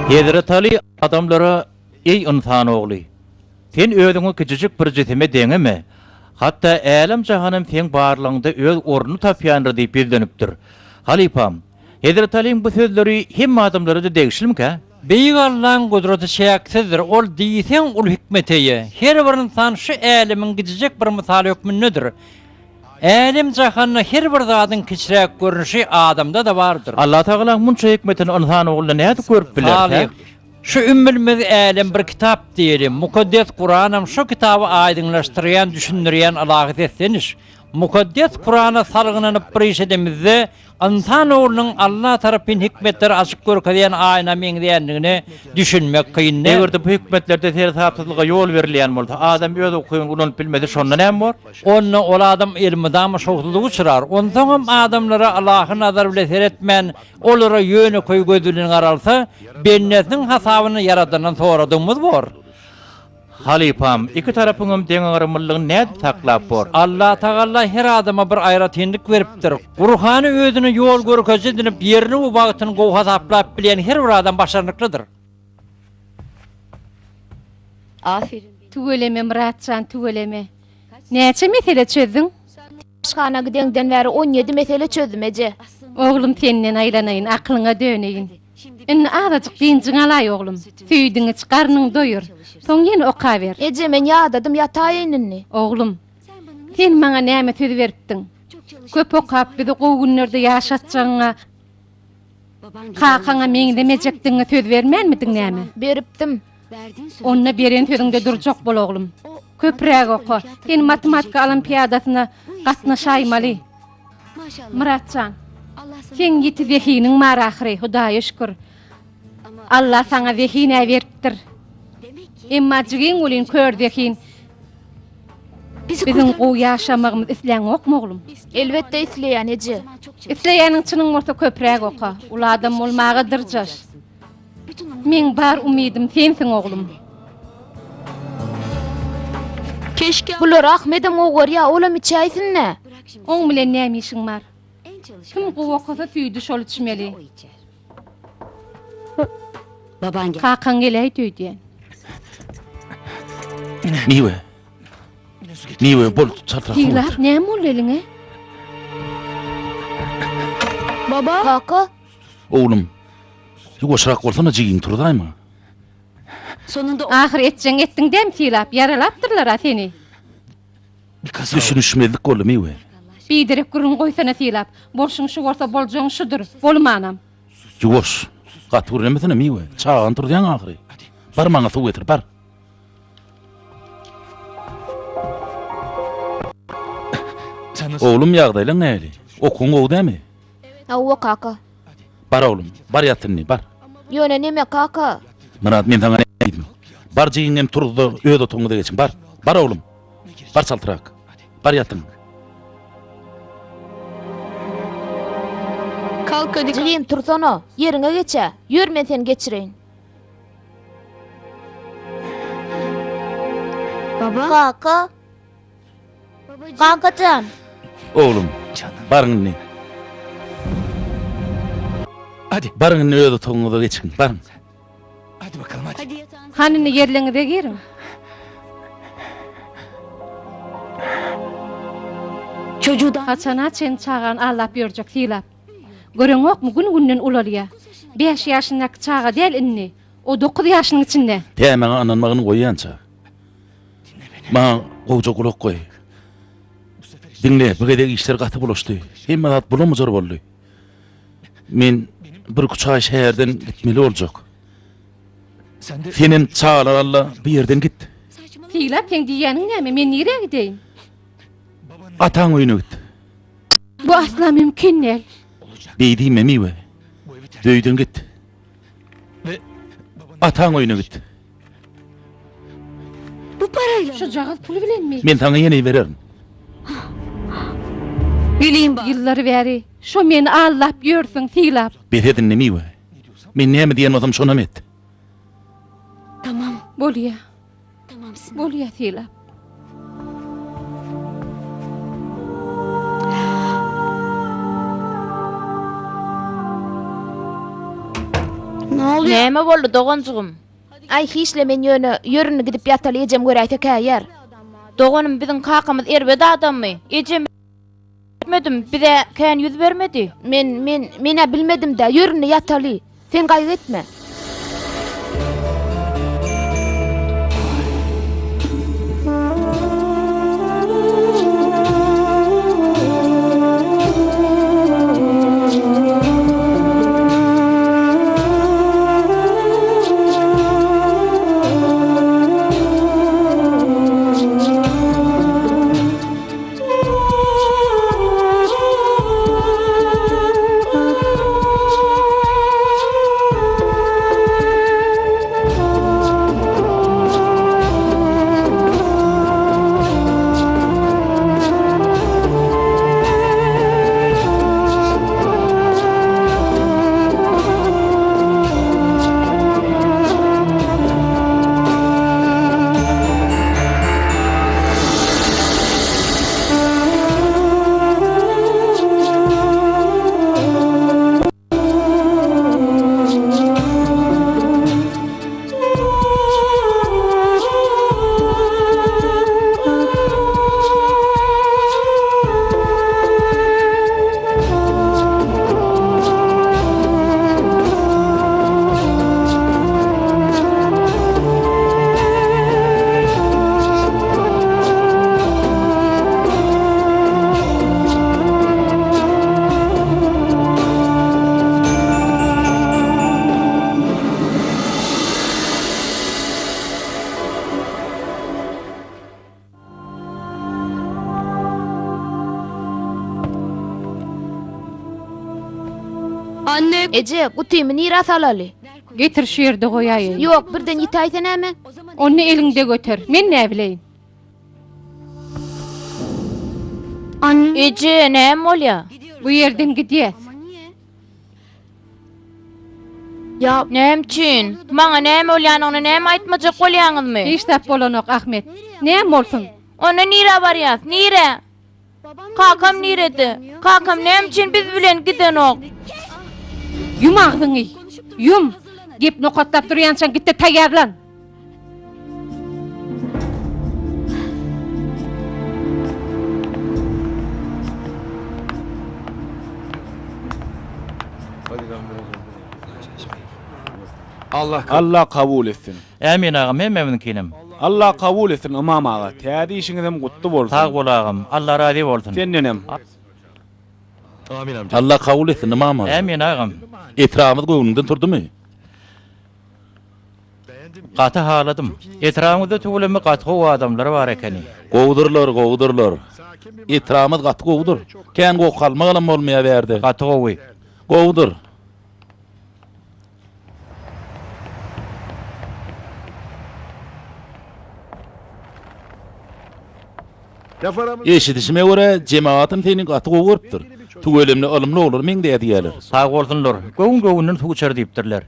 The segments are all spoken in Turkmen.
Hezret Aly adamlara, Eý, ynsan ogly! Sen özüňi kiçijik bir jisime deňeme. Hatda älem-jahanam seň barlygyňda öz ornuny tapýandyr diýip ýüzlenipdir. Halypam, Hezret Alyň bu sözleri hemme adamlara-da degişlimikä? Beýik Allaň gudraty çäksizdir, Ol diýseň uly hikmete eýe. Her bir ynsan şu älemiň kiçijek bir mysaly hökmündedir. Älem-jahanda her bir zadyň kiçiräk görnüşi adamda-da bardyr. Allatagalaň munça hikmetini ynsan oglunda nädip görüp bileris, hä? Salyh, Şu ümmülmez älem bir kitap diýeli. Mukaddes Kuranam şu kitaby aýdyňlaşdyrýan, düşündirýän ylahy sesleniş. Mukaddes Kurana salgylanyp bir iş edemizde, Ynsan oglunyň Alla tarapyn hikmetleri açyp görkezýän aýna meňzeýändigine düşünmek kyn däl. Eger-de bu hikmetlerde seresapsyzlyga ýol berilýän bolsa, adam öz ukybyny ulanyp bilmese, şonda näme bor? Onda ol adam elmydama şowsuzlyga uçrar. Onsoňam adamlara ylahy nazar bile seretmän, olara ýönekeý göz bilen garalsa, bendesiniň hasabyny Ýaradandan soradygymyz bor. Halypam, iki tarapyňam deňagramlylygyny nädip saklap bor? Allatagala her adama bir aýratynlyk beripdir. Gurhany özüne ýol görkeziji edinip, ýerini we wagtyny gowy hasaplap bilýän her bir adam başarnyklydyr. Tüweleme Myratjan tüweleme. Näçe mesele çözdüň? Aşhana gideňden bäri on ýedi mesele çözdüm eje. Oglum senden aýlanaýyn, aklyňa döneýin. Indi azajyk dynjyňy alaý oglum. Süýdüňi iç, garnyňy doýur. Soň ýene okaber. Eje men ýadadym ýataýyn indi. Oglum, sen maňa näme söz beripdiň? Köp okap bizi gowy günlerde ýaşatjagyňa, kakaňa meňzemejekdigiňe söz bermänmidiň näme? Beripdim. Onda beren sözüňde durjak bol oglum. Köpräk oka. Sen matematika olimpiadasyna gatnaşaýmaly. Myratjan, seň ýiti zehiniň bar ahyry, Hudaýa şükür. Alla saňa zehin-ä beripdir. Emma jigiň welin kör zehin. Biziň gowy ýaşamagymyzy isläňokmy oglum? Elbetde isleýän, eje. Isleýäniň çynyň bolsa köpräk oka. Uly adam bolmaga dyrjaş. Meň bar umydym sensiň oglum. Bulary Ahmedem gowy görýä, olam içäýsin-dä. Oň bilen näme işiň bar? Kim gowy okasa süýdi şol içmeli. Kakaň geläýdi öýdýän. Miwe. Miwe bol çaltrak suw Sylap getir. näme boldy eliňe? Kaka. Oglum, ýuwaşrak bolsana jigiň turzaýma. Ahyr etjegiňi etdiň dämi Sylap, ýaralapdyrlar-a seni. Düşünişmezlik boldy Miwe. Biderek gürrüň goýsana Sylap. Bolşuň şu bolsa boljagyň şudur. Bolmanam. Ýuwaş. Gaty gürlemesene Miwe. Çagany turuzýaň ahyry. Bar maňa suw getir, bar. Oglum ýagdaýlaň nähili? Okuwyň gowy dämi? Hawa kaka. Bar oglum, bar ýat indi, bar. Ýöne neme kaka? Myrat, men saňa näme diýdim? Bar jigiňem turuz-da öz otagyňyza geçiň, bar. Bar oglum. Bar çaltrak. Bar ýatyň. Jigim tursana, ýeriňe geç-ä. Ýör men seni geçireýin. Kaka. Kakajan. Oglum, baryň indi. Baryň indi öz otagyňyza geçiň, baryň. Hany indi ýerleňize giriň. Haçana çen çagany aldap ýörjek Sylap. Göreňokmy gün-günden ulalýa. Bäş ýaşyndaky çaga däl indi. O dokuz ýaşynyň içinde. Tä maňa ynanmagyny goýýança. Maňa gowja gulak goý. Diňle, bu gezek işler gaty bulaşdy. Hemme zat bulam-bujar boldy. Men birküç aý şäherden gitmeli boljak. Senem çagalary al-da, bu ýerden git. Sylap, seň diýýäniň näme? Men nirä gideýin? Ataň öýüne git. Bu asla mümkin däl. Beý diýme, Miwe. Öýden git. Ataň öýüne git. Şujagaz pul bilenmi? Men saňa ýene bererin. Ýyllar bäri şo meni aldap ýörsüň, Sylap. Bes et indi, Miwe. Men näme diýen bolsam şonam et. Bolýa. Bolýa, Sylap. Näme boldy, doganjygym? Aý, hiç-le, men ýöne, ýör indi gidip ýataly, ejem göräýse käýär. Doganym, biziň kakamyz erbet adammy? Ejem Görmedim, bize kän ýüz bermedi. Men, men, men-ä bilmedim-dä, ýör indi ýataly. Sen gaýgy etme. Eje, gutymy nirä salaly? Getir şu ýerde goýaýyn. Ýok, birden ýitäýse näme? Onda eliňde göter. Men näbileýin. Eje, näme bolýa? Bu ýerden gidýäs. Näme üçin? Maňa näme bolýanyny näme aýtmajak bolýaňyzmy? Hiç zat bolanok, Ahmet. Näme bolsun? Onda nirä barýas? Nirä? Kakam nirede? Kakam näme üçin biz bilen gidenok? Ýum agzyňy! Ýum! Gep nokatlap durýançaň git-de taýýarlan! Allah kabul etsin. Ämin agam hemmämiziňkinem. Allah kabul etsin Ymam aga täze işiňizem gutly bolsun. Sag bol agam Allah razy bolsun. Sendenem. Allah kabul etsin Ymam aga. Ämin agam. Etrabymyz göwnüňden turdumy? Gaty haladym. Etrabyňyzda tüweleme gaty gowy adamlar bar ekeni. Gowudyrlar gowudyrlar. Etrabymyz gaty gowudyr. Kän goh galmagalam bolmaýar bärde. Gaty gowy. Gowudyr. Eşidişime görä, jemagatym seni gaty gowy görüpdir. Tüwelemle ylymly oglan meňzeýär diýýärler. Sag bolsunlar. Göwün göwünden suw içer diýipdirler.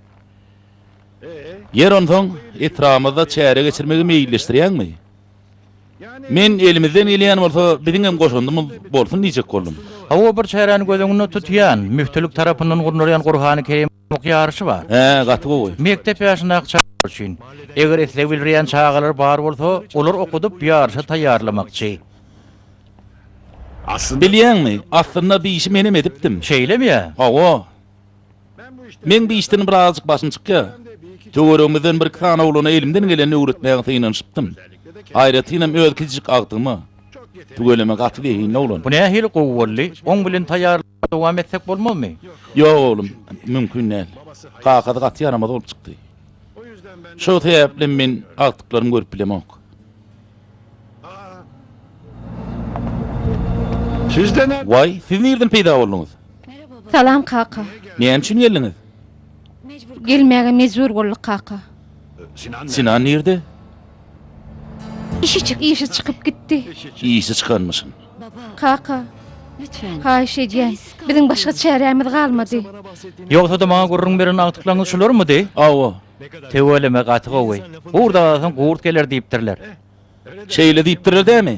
Ýer onsoň, etrabymyzda çäre geçirmegi meýilleşdirýäňmi? Men elimizden gelýän bolsa biziňem goşandymyz bolsun diýjek boldum. Hawa bir çäräni göz öňünde tutýan, müftülik tarapyndan gurnalýan Gurhany Kerim ok ýaryşy bar. Hä, gaty gowy. Mekdep ýaşyndaky çagalar üçin. Eger isleg bildirýän çagalar bar bolsa, olar okudyp ýaryşa taýýarlamakçy. Bilýäňmi, aslynda bi işi menem edipdim. Şeýlemi ýa? Hawa. Meň bu işden birazajyk başym çykýar. Töweregimizden birki sany oglana elimden gelenini öwretmäge synanyşypdym. Aýratynam öz kiçijik agtygyma. Tüweleme gaty zehinli oglan. Bu nähili gowy boldy? Oň bilen taýýarlygy dowam etsek bolmazmy? Ýok oglum, mümkin däl. Kakasy gaty ýaramaz bolup çykdy. Şo sebäplem men agtyklarymy görüp bilemok. Waý, siz nirden peýda bolduňyz? Salam kaka. Näme üçin geldiňiz? Gelmäge mejbur bolduk kaka. Sinan nirde? Işi çykyp gitdi. Işi çykanmyşyn. Kaka, haýyş edýän, biziň başga çärämiz galmady. Ýogsa-da maňa gürrüň beren agtyklaryňyz şularmydy? Hawa. Tüweleme gaty gowy. Gurt agasaň gurt geler diýipdirler. Şeýle diýipdirler dämi?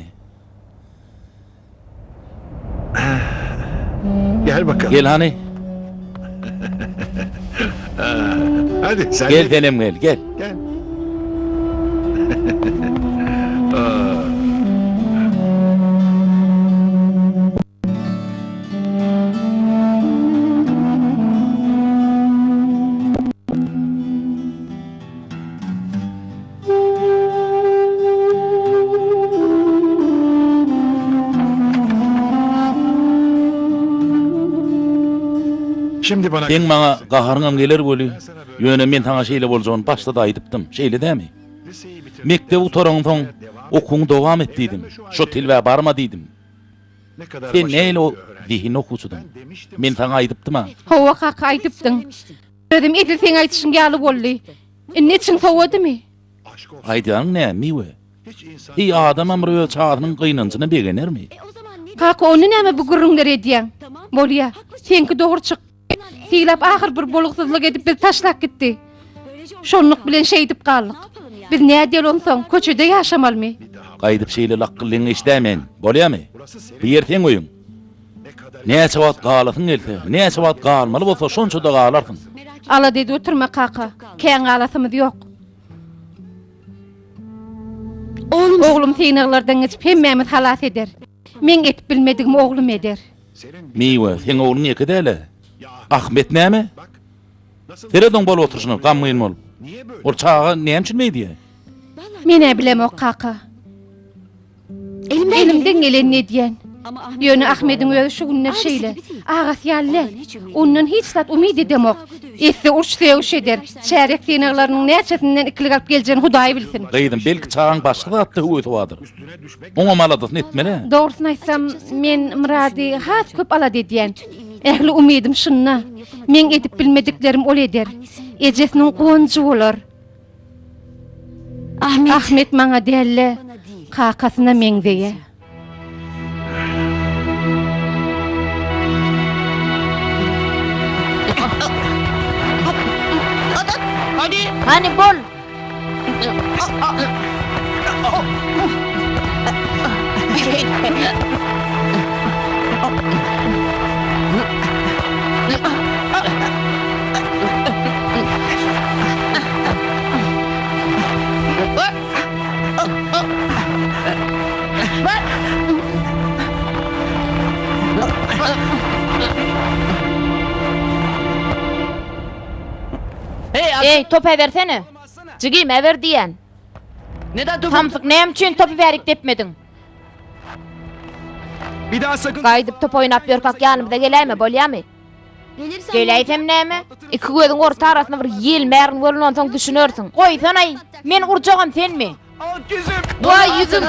Gel hany. Gel senem gel, gel. Seň maňa gaharyňam geler weli, ýöne men saňa şeýle boljagyny başda-da aýdypdym, şeýle dämi? Mekdebi gutaraňsoň, okuwyňy dowam et diýdim, şo telbä barma diýdim. Sen nähili zehinli okuwçydyň? Men saňa aýdypdym-a. Hawa kaka, aýdypdyň. Özem edil seň aýdyşyň ýaly boldy. Indi içiň sowadymy? Aýdýanyň näme, Miwe? Heý, adamam bir öz çagasynyň gynanjyna begenermi? Kaka, onda näme bu gürrüňleri edýäň? Bolýa, seňki dogry çykdy. Sylap ahyr bir bolugsyzlyk edip bizi taşlap gitdi. Şonluk bilen şeýdip galdyk. Biz nädeli onsoň, köçede ýaşamalymy? Gaýdyp şeýle lakgyllyňy eşidäýmen, bolýamy? Bu ýer seň öýüň. Näçe wagt galasyň gelse, näçe wagt galmaly bolsa şonça-da galarsyň. Alada edip oturma kaka, kän galasymyz ýok. Oglum synaglardan geçip hemmämizi halas eder. Meň edip bilmedigimi oglum eder. Miwe, seň ogluň ýeke däl-ä. Ahmet näme? Seret oň bolup oturyşyna, gamgyn bolup. Ol çaga näme üçin beýdýä? Men-ä bilemok, kaka. Elimden gelenini edýän. Ýöne Ahmediň özi şu günler şeýle. Agasy ýaly däl. Ondan hiç zat umyt edemok. Etse uruş-sögüş eder. Çärýek synaglarynyň näçesinden ikilik alyp geljegini Hudaý bilsin. Gyzym, belki çagaň başga zatda höwesi bardyr. Oňam aladasyny etmeli. Dogrusyny aýtsam, men Myrady has köp alada edýän. Ähli umydym şunda. Meň edip bilmediklerim ol eder. Ejesiniň guwanjy bolar. Ahmet maňa däl-de, kakasyna meňzeýär. Hany bol! Eý, top äbersene! Jigim, äber diýýän. Samsyk, näme üçin topy bärik depmediň? Gaýdyp top oýnap ýörkäk ýanymyza geläýme, bolýamy? Geläýsem näme? Iki gözüň orta arasyna bir ýelmärin welin onsoň düşünersiň. Goýsanaý, men urjagam senmi? Waý ýüzüm!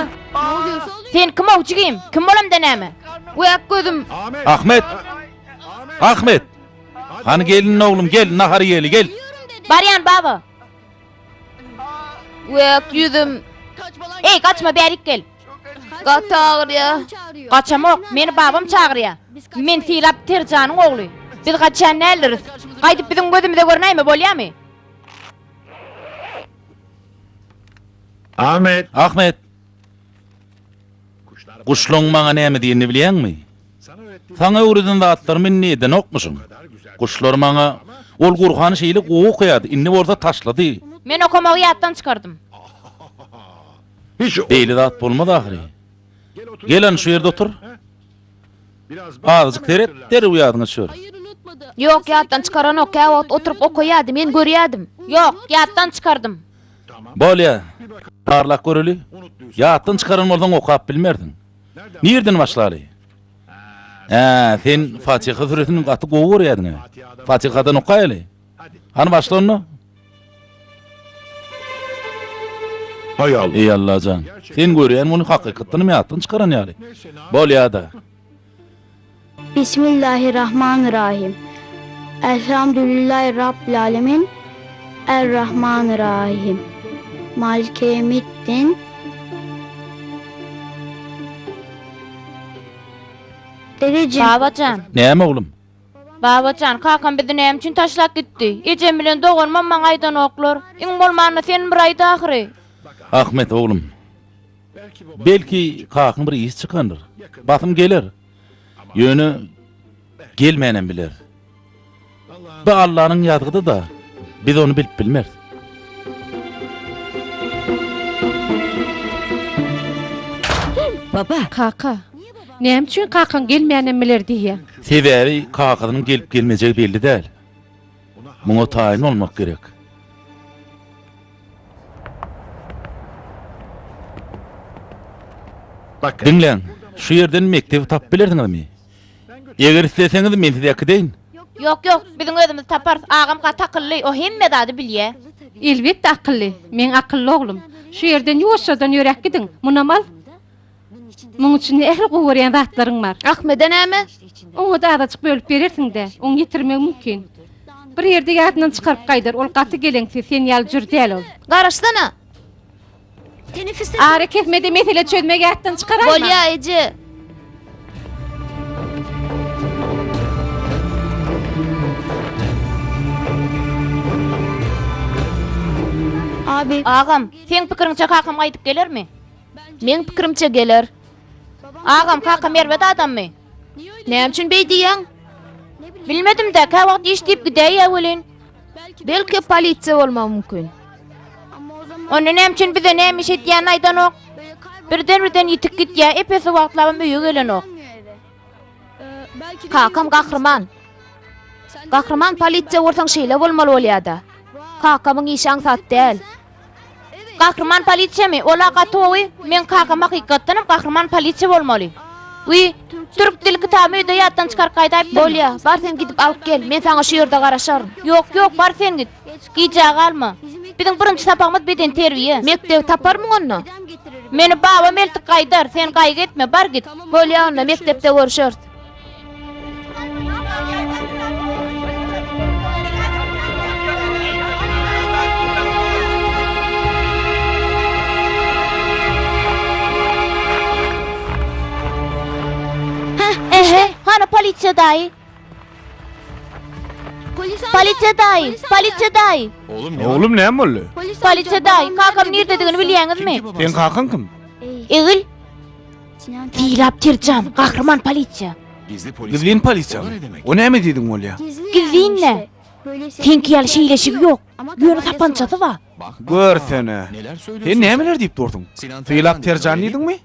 Sen kim-ow jigim? Kim bolamda näme? Wäk gözüm! Ahmet! Ahmet! Hany gelin oglum gel, nahar iýeli gel. Barýan baba. Wäk ýüzüm! Eý, gaçma bärik gel. Gaty agyrýa. Gaçamok, meni babam çagyrýa. Men Sylap Terjanyň ogly. Biz gaçýan däldiris. Gaýdyp biziň gözümize görünäýme, bolýamy? Ahmet! Ahmet! Guşlaň maňa näme diýenini bilýäňmi? Saňa öwreden zatlarymy indi edenokmyşyň. Guşlar maňa, Ol Gurhany şeýle gowy okaýardy, indi bolsa taşlady. Men okamagy ýatdan çykardym. Beýle zat bolmaz ahyry. Gel hany şu ýerde otur. Azajyk seret, derrew ýadyňa düşer. Ýok, ýatdan çykaranok, käwagt oturyp okaýardy, men görýärdim. Ýok, ýatdan çykardym. Bolýa, barlap göreli. Ýatdan çykaran bolsaň okap bilmersiň. Nirden başlaly? Hä, sen Fatiha süresini gaty gowy görýärdiň-ä. Fatihadan okaýaly. Hany başla onda. Eý Allajan, sen görýän muny hakykatdanam ýatdan çykaran ýaly. Bolýa-da. Bismillahirrahmanirrahim. Elhamdülillahi Rabbil alemin. Errahmanirrahim. Maliki yevmiddin. Dedejim. Babajan. Näme oglum? Babajan, kakam bizi näme üçin taşlap gitdi? Ejem bilen doganymam maňa aýdanoklar. Iň bolmanda sen bir aýt ahyry. Ahmet oglum. Belki kakyň bir işi çykandyr. Basym geler. Ýöne gelmänem biler. Bu Allanyň ýazgydy-da. Biz ony bilip bilmeris. Baba. Kaka. Näme üçin kakaň gelmänem biler diýýäň? Sebäbi kakasynyň gelip gelmejegi belli däl. Muňa taýyn bolmak gerek. Diňläň, şu ýerden mekdebi tapyp bilersiňizmi? Eger isleseňiz, men sizi äkideýin. Ýok, ýok, biziň özümiz taparys. Agam gaty akylly, o hemme zady bilýä. Elbetde akylly, meň akylly oglum. Şu ýerden ýuwaşjadan ýöräp gidiň, munam al. Muň içinde ähli gowy görýän zatlaryň bar. Ahmede näme? Oňa-da azajyk bölüp berersiň-dä, oň ýitirmegi mümkin. Bir ýerde ýadyndan çykaryp gaýdar, ol gaty geleňsiz, sen ýaly jür däl ol. Garaşsana! Ara kesmede mesele çözmegi ýatdan çykaraýma. Bolýa, eje. Abi. Agam, seň pikiriňçe kakam gaýdyp gelermi? Meň pikirimçe geler. Agam, kakam erbet adammy? Näme üçin beý diýýäň? Bilmedim-dä, käwagt iş diýip gidäýýä welin. Belki polisiýa bolmagy mümkin. Onda näme üçin bize näme iş edýänini aýdanok? Birden-birden ýitip gidýär, ep-esli wagtlabam öýe gelenok. Kakam gahryman. Gahryman polisiýa bolsaň şeýle bolmaly bolýa-da. Kakamyň işi aňsat däl. Gahryman polisiýamy? Ol-a gaty gowy. Meň kakam hakykatdanam gahryman polisiýa bolmaly. Wiý, türk dili kitabymy öýde ýatdan çykaryp gaýdaýypdyryn. Bolýa, bar sen gidip alyp gel, men saňa şu ýerde garaşaryn. Ýok, ýok, bar sen git. Gijä galma. Biziň birinji sapagymyz bedenterbiýe. Mekdebi taparmyň onda? Meni babam eltip gaýdar, sen gaýgy etme, bar git. Bolýa onda, mekdepde görüşeris. Ehe, hany polisiýa daýy? Polisiýa daýy, polisiýa daýy. Oglum näme boldy? Polisiýa daýy, kakam nirededigini bilýäňizmi? Seň kakaň kim? Egil. Sylap Terjan, gahryman polisiýa. Gizlin polisiýamy? O näme diýdiň bolýa? Gizlin-dä. Seňki ýaly şeýleşigi ýok. Ýöne sapançasy bar. Görsene. Sen nämeler diýip dursuň? Sylap Terjan diýdiňmi?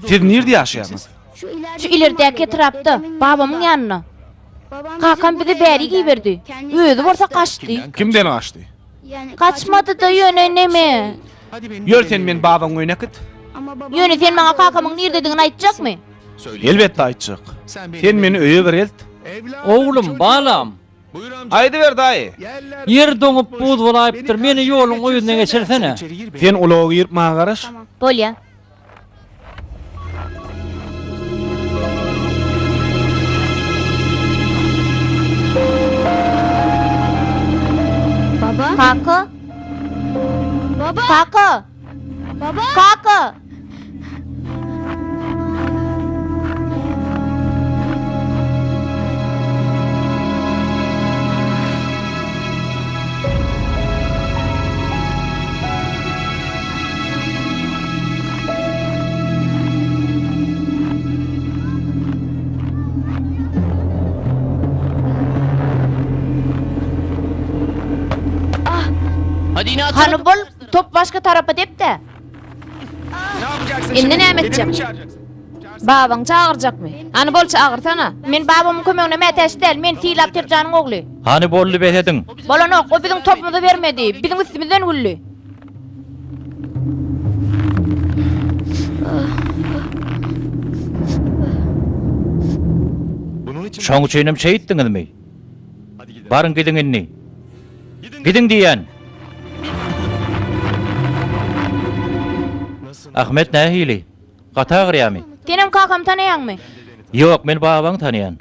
Siz nirde ýaşaýaňyz? Şu ilerdäki etrapda, babamyň ýanynda. Kakam bizi bärik iberdi. Özi bolsa gaçdy. Kimden gaçdy? Gaçmady-da ýöne neme. Ýör sen meni babaň öýüne äkit. Ýöne sen maňa kakamyň nirdedigini aýtjakmy? Elbetde aýtjak. Sen meni öýe bir elt. Oglum, balam. Aýdyber daýy. Ýer doňup buz bolaýypdyr, meni ýoluň o ýüzüne geçirsene. Sen ulaga girip maňa garaş. Bolýa. Baba. Kaka. Baba. Kaka. Baba. Kaka. Hany bol, top başga tarapa dep-de. Indi näme etjek? Babaňy çagyrjakmy? Hany bol çagyrsana. Men babamyň kömegine mätäç däl, men Sylap Terjanyň ogly. Hany boldy bes ediň. Bolanok, o biziň topumyzy bermedi, biziň üstümizden güldi. Şoň üçinem şeýtdiňizmi? Baryň gidiň indi. Gidiň diýýän! Ahmet nähili? Gaty agyrýamy? Senem kakamy tanaýaňmy? Ýok, men babaňy tanaýan.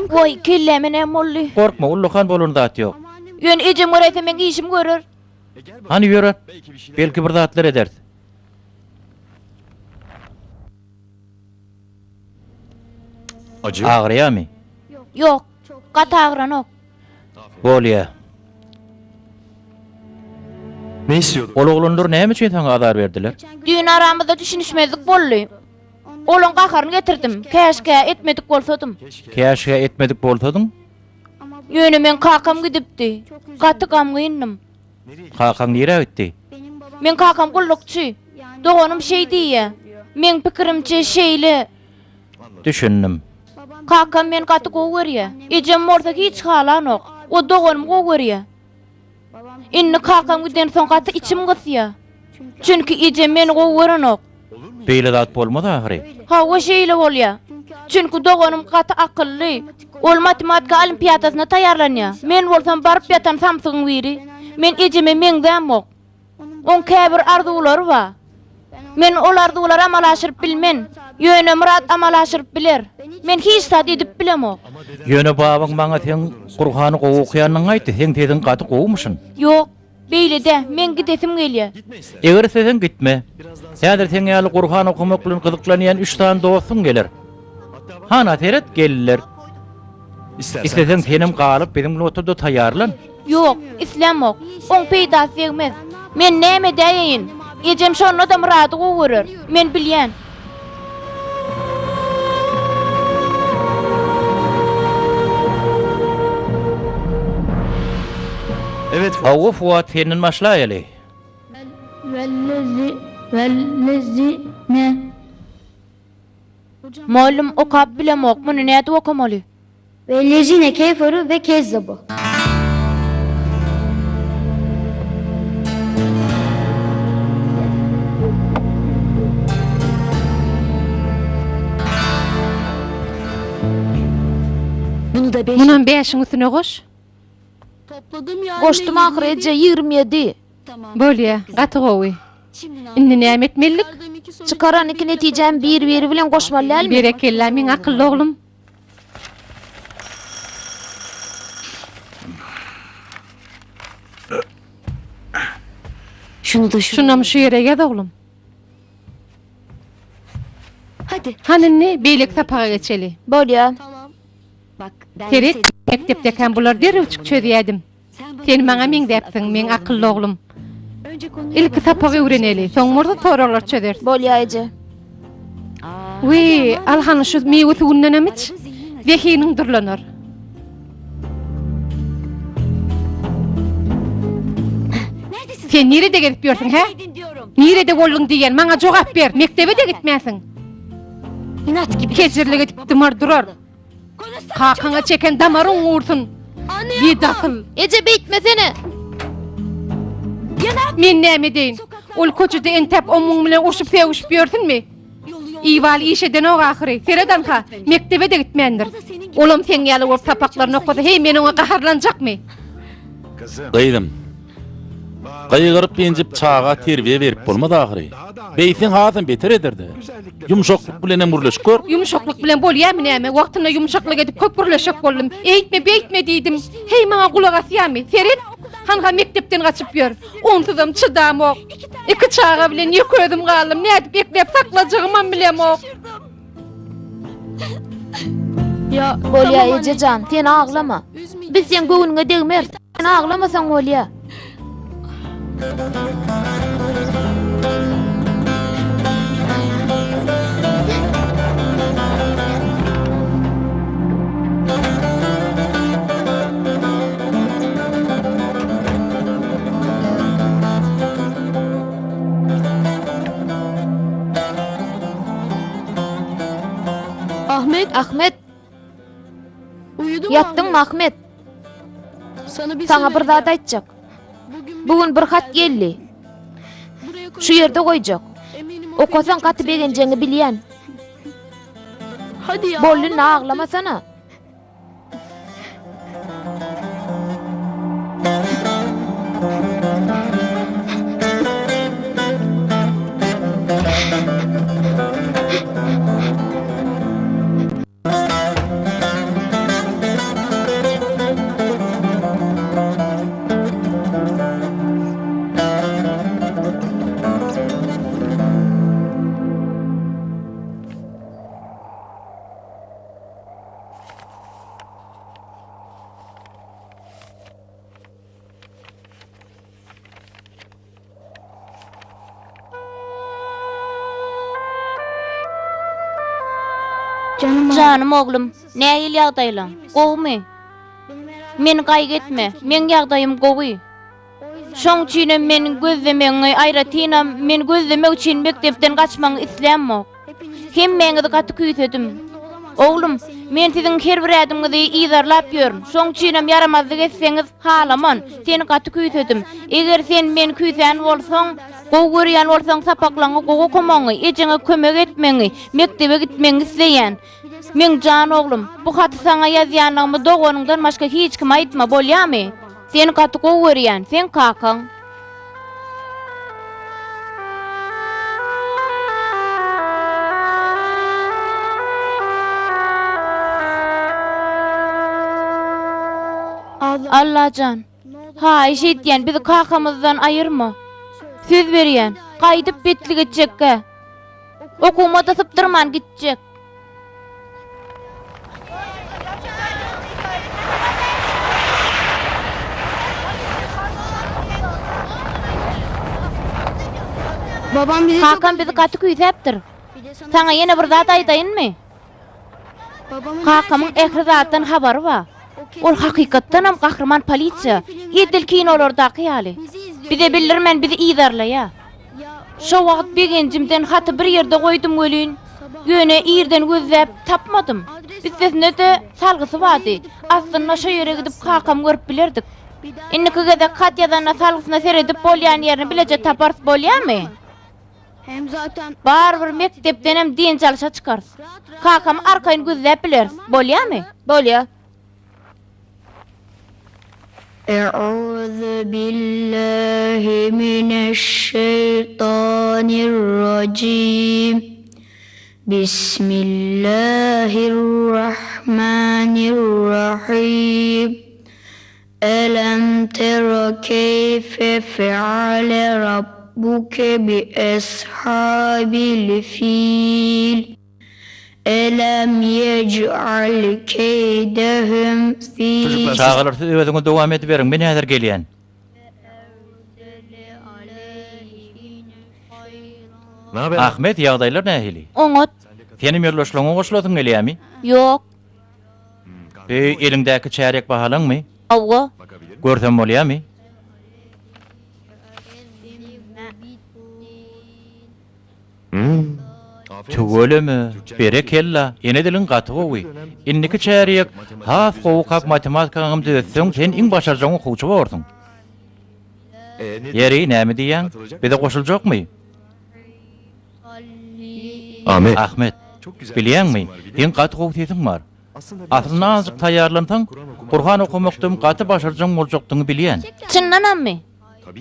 Goý, kelläme näme boldy? Gorkma, ullakan bolan zat ýok. Ýöne ejem göräýse meň işimi görer. Hany ýöre, belki bir zatlar ederis. Agyrýamy? Ýok, gaty agyranok. Bolýa. Ol oglanlar näme üçin saňa azar berdiler? Düýn aramyzda düşünişmezlik boldy. Olaň gaharyny getirdim. Käşgä etmedik bolsadym. Käşgä etmedik bolsadyň? Ýöne meň kakam gidipdi. Gaty gamgyndym. Kakaň nirä gitdi? Meň kakam gullukçy. Doganym şeý diýýä. Meň pikirimçe şeýle. Düşündim. Kakam meni gaty gowy görýä. Ejem bolsa hiç halanok. O doganymy gowy görýä. Indi kakam gidensoň gaty içim gysýa. Çünki ejem meni gowy görenok. Beýle zat bolmaz ahyry. Hawa şeýle bolýa. Çünki doganym gaty akylly. Ol matematika olimpiadasyna taýýarlanýa. Men bolsam baryp ýatan samsygyň biri. Men ejeme meňzämok. Oň käbir arzuwlary bar. Men ol arzuwlary amala aşyryp bilmen. Ýöne Myrat amala aşyryp biler. Men hiç zat edip bilemok. Ýöne babaň maňa seň Gurhany gowy okaýanyňy aýtdy, seň sesiň gaty gowumyşyn. Ýok, beýle dä, meň gidesim gelýä. Eger isleseň gitme. Häzir seň ýaly Gurhan okamak bilen gyzyklanýan üç sany dostuň geler. Hana seret, geldiler. Isleseň senem galyp biziň bilen otur-da taýýarlan. Ýok, islämok. Oň peýdasy degmez. Men näme edäýeýin? Ejem şonda-da Myrady gowy görer. Men bilýän. Hawa, Fuat, senden başlaýaly. Mugallym, okap bilemok, muny nädip okamaly? Wellezine keferu we kezzebu. Munam bäşiň üstüne goş. Goşdum ahyry eje, 27. Bolýa, gaty gowy. Indi näme etmelidik? Çykaran iki netijämi bir-biri bilen goşmaly dälmi? Berekella, meň akylly oglum. Şunam şu ýere ýaz oglum. Hany indi beýleki sapaga geçeli. Bolýa. Seret, mekdepdekäm bulary derrewjik çözýädim. Sen maňa meňzäpsiň, meň akylly oglum. Ilki sapagy öwreneli, soň bolsa soraglary çözeris. Bolýa eje. Wiý, al hany şu miwe suwundanam iç. Zehiniň durlanar. Sen nirede gezip ýörsüň, hä? Nirede bolduň diýýän, maňa jogap ber. Mekdebe-de gitmänsiň. Kejirlik edip dymar durar. Kakaňa çeken damaryň gursun. Bedasyl. Eje beýtmesene. Men näme edeýin? Ol köçede entäp omuň bilen urşup sögüşip ýörsünmi? Iwal iş edenok ahyry. Seret anha, mekdebe-de gitmändir. Olam seň ýaly bolup sapaklaryny okasa, heý men oňa gaharlanjakmy? Gyzym, gygyryp-ýenjip çaga terbiýe berip bolmaz ahyry. Beýtseň hasam beter eder-de. Ýumşaklyk bilenem gürleşip gör. Ýumşaklyk bilen bolýamy näme? Wagtynda ýumşaklyk edip köp gürleşjek boldum. Eýtme, beýtme diýdim. Heý, maňa gulak asýamy? Seret, hanha mekdepden gaçyp ýör. Onsuzam çydamok. Iki çaga bilen ýeke özüm galdym. Nädip ekläp saklajagymam bilemok. Bolýa eje jan, sen aglama. Biz seň göwnüňe degmeris. Sen aglamasaň bolýa. Ahmet. Ahmet. Ýatdyňmy Ahmet? Saňa bir zat aýtjak. Bu gün bir hat geldi. Şu ýerde goýjak. Okasaň gaty begenjegiňi bilýän. Boldy indi aglamasana. Janym oglum, nähili ýagdaýlaň? Gowumy? Meni gaýgy etme, meň ýagdaýym gowy. Şoň üçinem meni gözlemegiňi, aýratynam, meni gözlemek üçin mekdepden gaçmagyňy islämok. Hemmäňizi gaty küýsedim. Oglum, men siziň her bir ädimiňizi yzarlap ýörün. Şoň üçinem ýaramazlyk etseňiz, halaman. Seni gaty küýsedim. Eger sen meni küýsän bolsaň, gowy görýän bolsaň sapaklaryňy gowy okamagyňy, ejeňe kömek etmegiňi, mekdebe gitmegiňi isleýän. Meň jan oglum, bu haty saňa ýazýanlygymy doganyňdan başga hiç kime aýtma, bolýamy? Seni gaty gowy görýän, seň kakaň. Allajan, haýyş edýän, bizi kakamyzdan aýyrma. Söz berýän, gaýdyp betlik etjekgä. Okuwyma-da sypdyrman gitjek. Kakam bizi gaty küýsäpdir. Saňa ýene bir zat aýdaýynmy? Kakamyň ähli zatdan habary bar. Ol hakykatdanam gahryman polisiýa, edil kinolardaky ýaly. Bize bildirmän bizi yzarlaýar. Şo wagt begenjimden haty bir ýerde goýdum welin, ýöne irden gözläp tapmadym. Üstesine-de salgysy bardy. Aslynda şo ýere gidip kakamy görüp bilerdik. Indiki gezek hat ýazanda salgysyna seredip bolýan ýerini bileje taparys bolýamy? Barybir mekdepdenem dynç alyşa çykarys. Kakamy arkaýyn gözläp bileris. Bolýamy? Bolýa. E'uzu billahi mineşşeýtanirrajim. Bismillahirrahmanirrahim. Elem tera keýfe feale rabbuke bi eshabil fil. Elem yec'al keýdehum fi. Çagalar siz özüňiz dowam ediberiň, men häzir gelýän. Ahmet, ýagdaýlar nähili? Oňat. Senem ýoldaşlaryňa goşulasyň gelýämi? Ýok. Bi eliňdäki çärýek bahalaňmy? Hawa. Görsem bolýamy? Tüweleme, berekella, ene diliň gaty gowy. Indiki çärýek has gowy okap matematikaňam düzetseň sen iň başarjaň okuwçy borsuň. Ýeri, näme diýýäň? Bize goşuljakmy? Ahmet, bilýäňmi, seň gaty gowy sesiň bar. Aslynda azajyk taýýarlansaň, Gurhan okamakdam gaty başarjaň boljakdygyňy bilýän. Çyndanammy?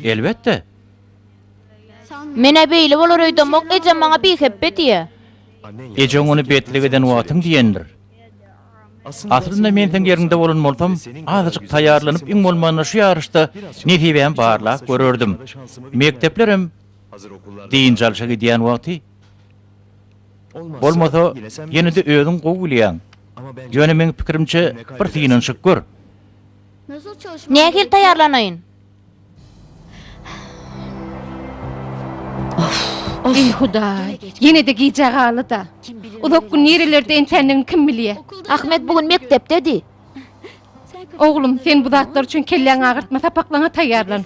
Elbetde. Men-ä beýle bolar öýdemok, ejem maňa bihepbe diýýä. Ejeň ony betlik eden wagtyň diýendir. Aslynda men seň ýeriňde bolan bolsam, azajyk taýýarlanyp iň bolmanda şu ýaryşda nesibämi barlap görerdim. Mekdeplerem dynç alşa gidýän wagty. Bolmasa, ýene-de özüň gowy bilýäň. Ýöne meň pikirimçe, bir synanyşyp gör. Nähili taýýarlanaýyn? Eý, Hudaý, ýene-de gijä galdy-da. Uzak gün nirelerde entändigini kim bilýä. Ahmet bu gün mekdepdedi. Oglum, sen bu zatlar üçin kelläňi agyrtma, sapaklaryňa taýýarlan.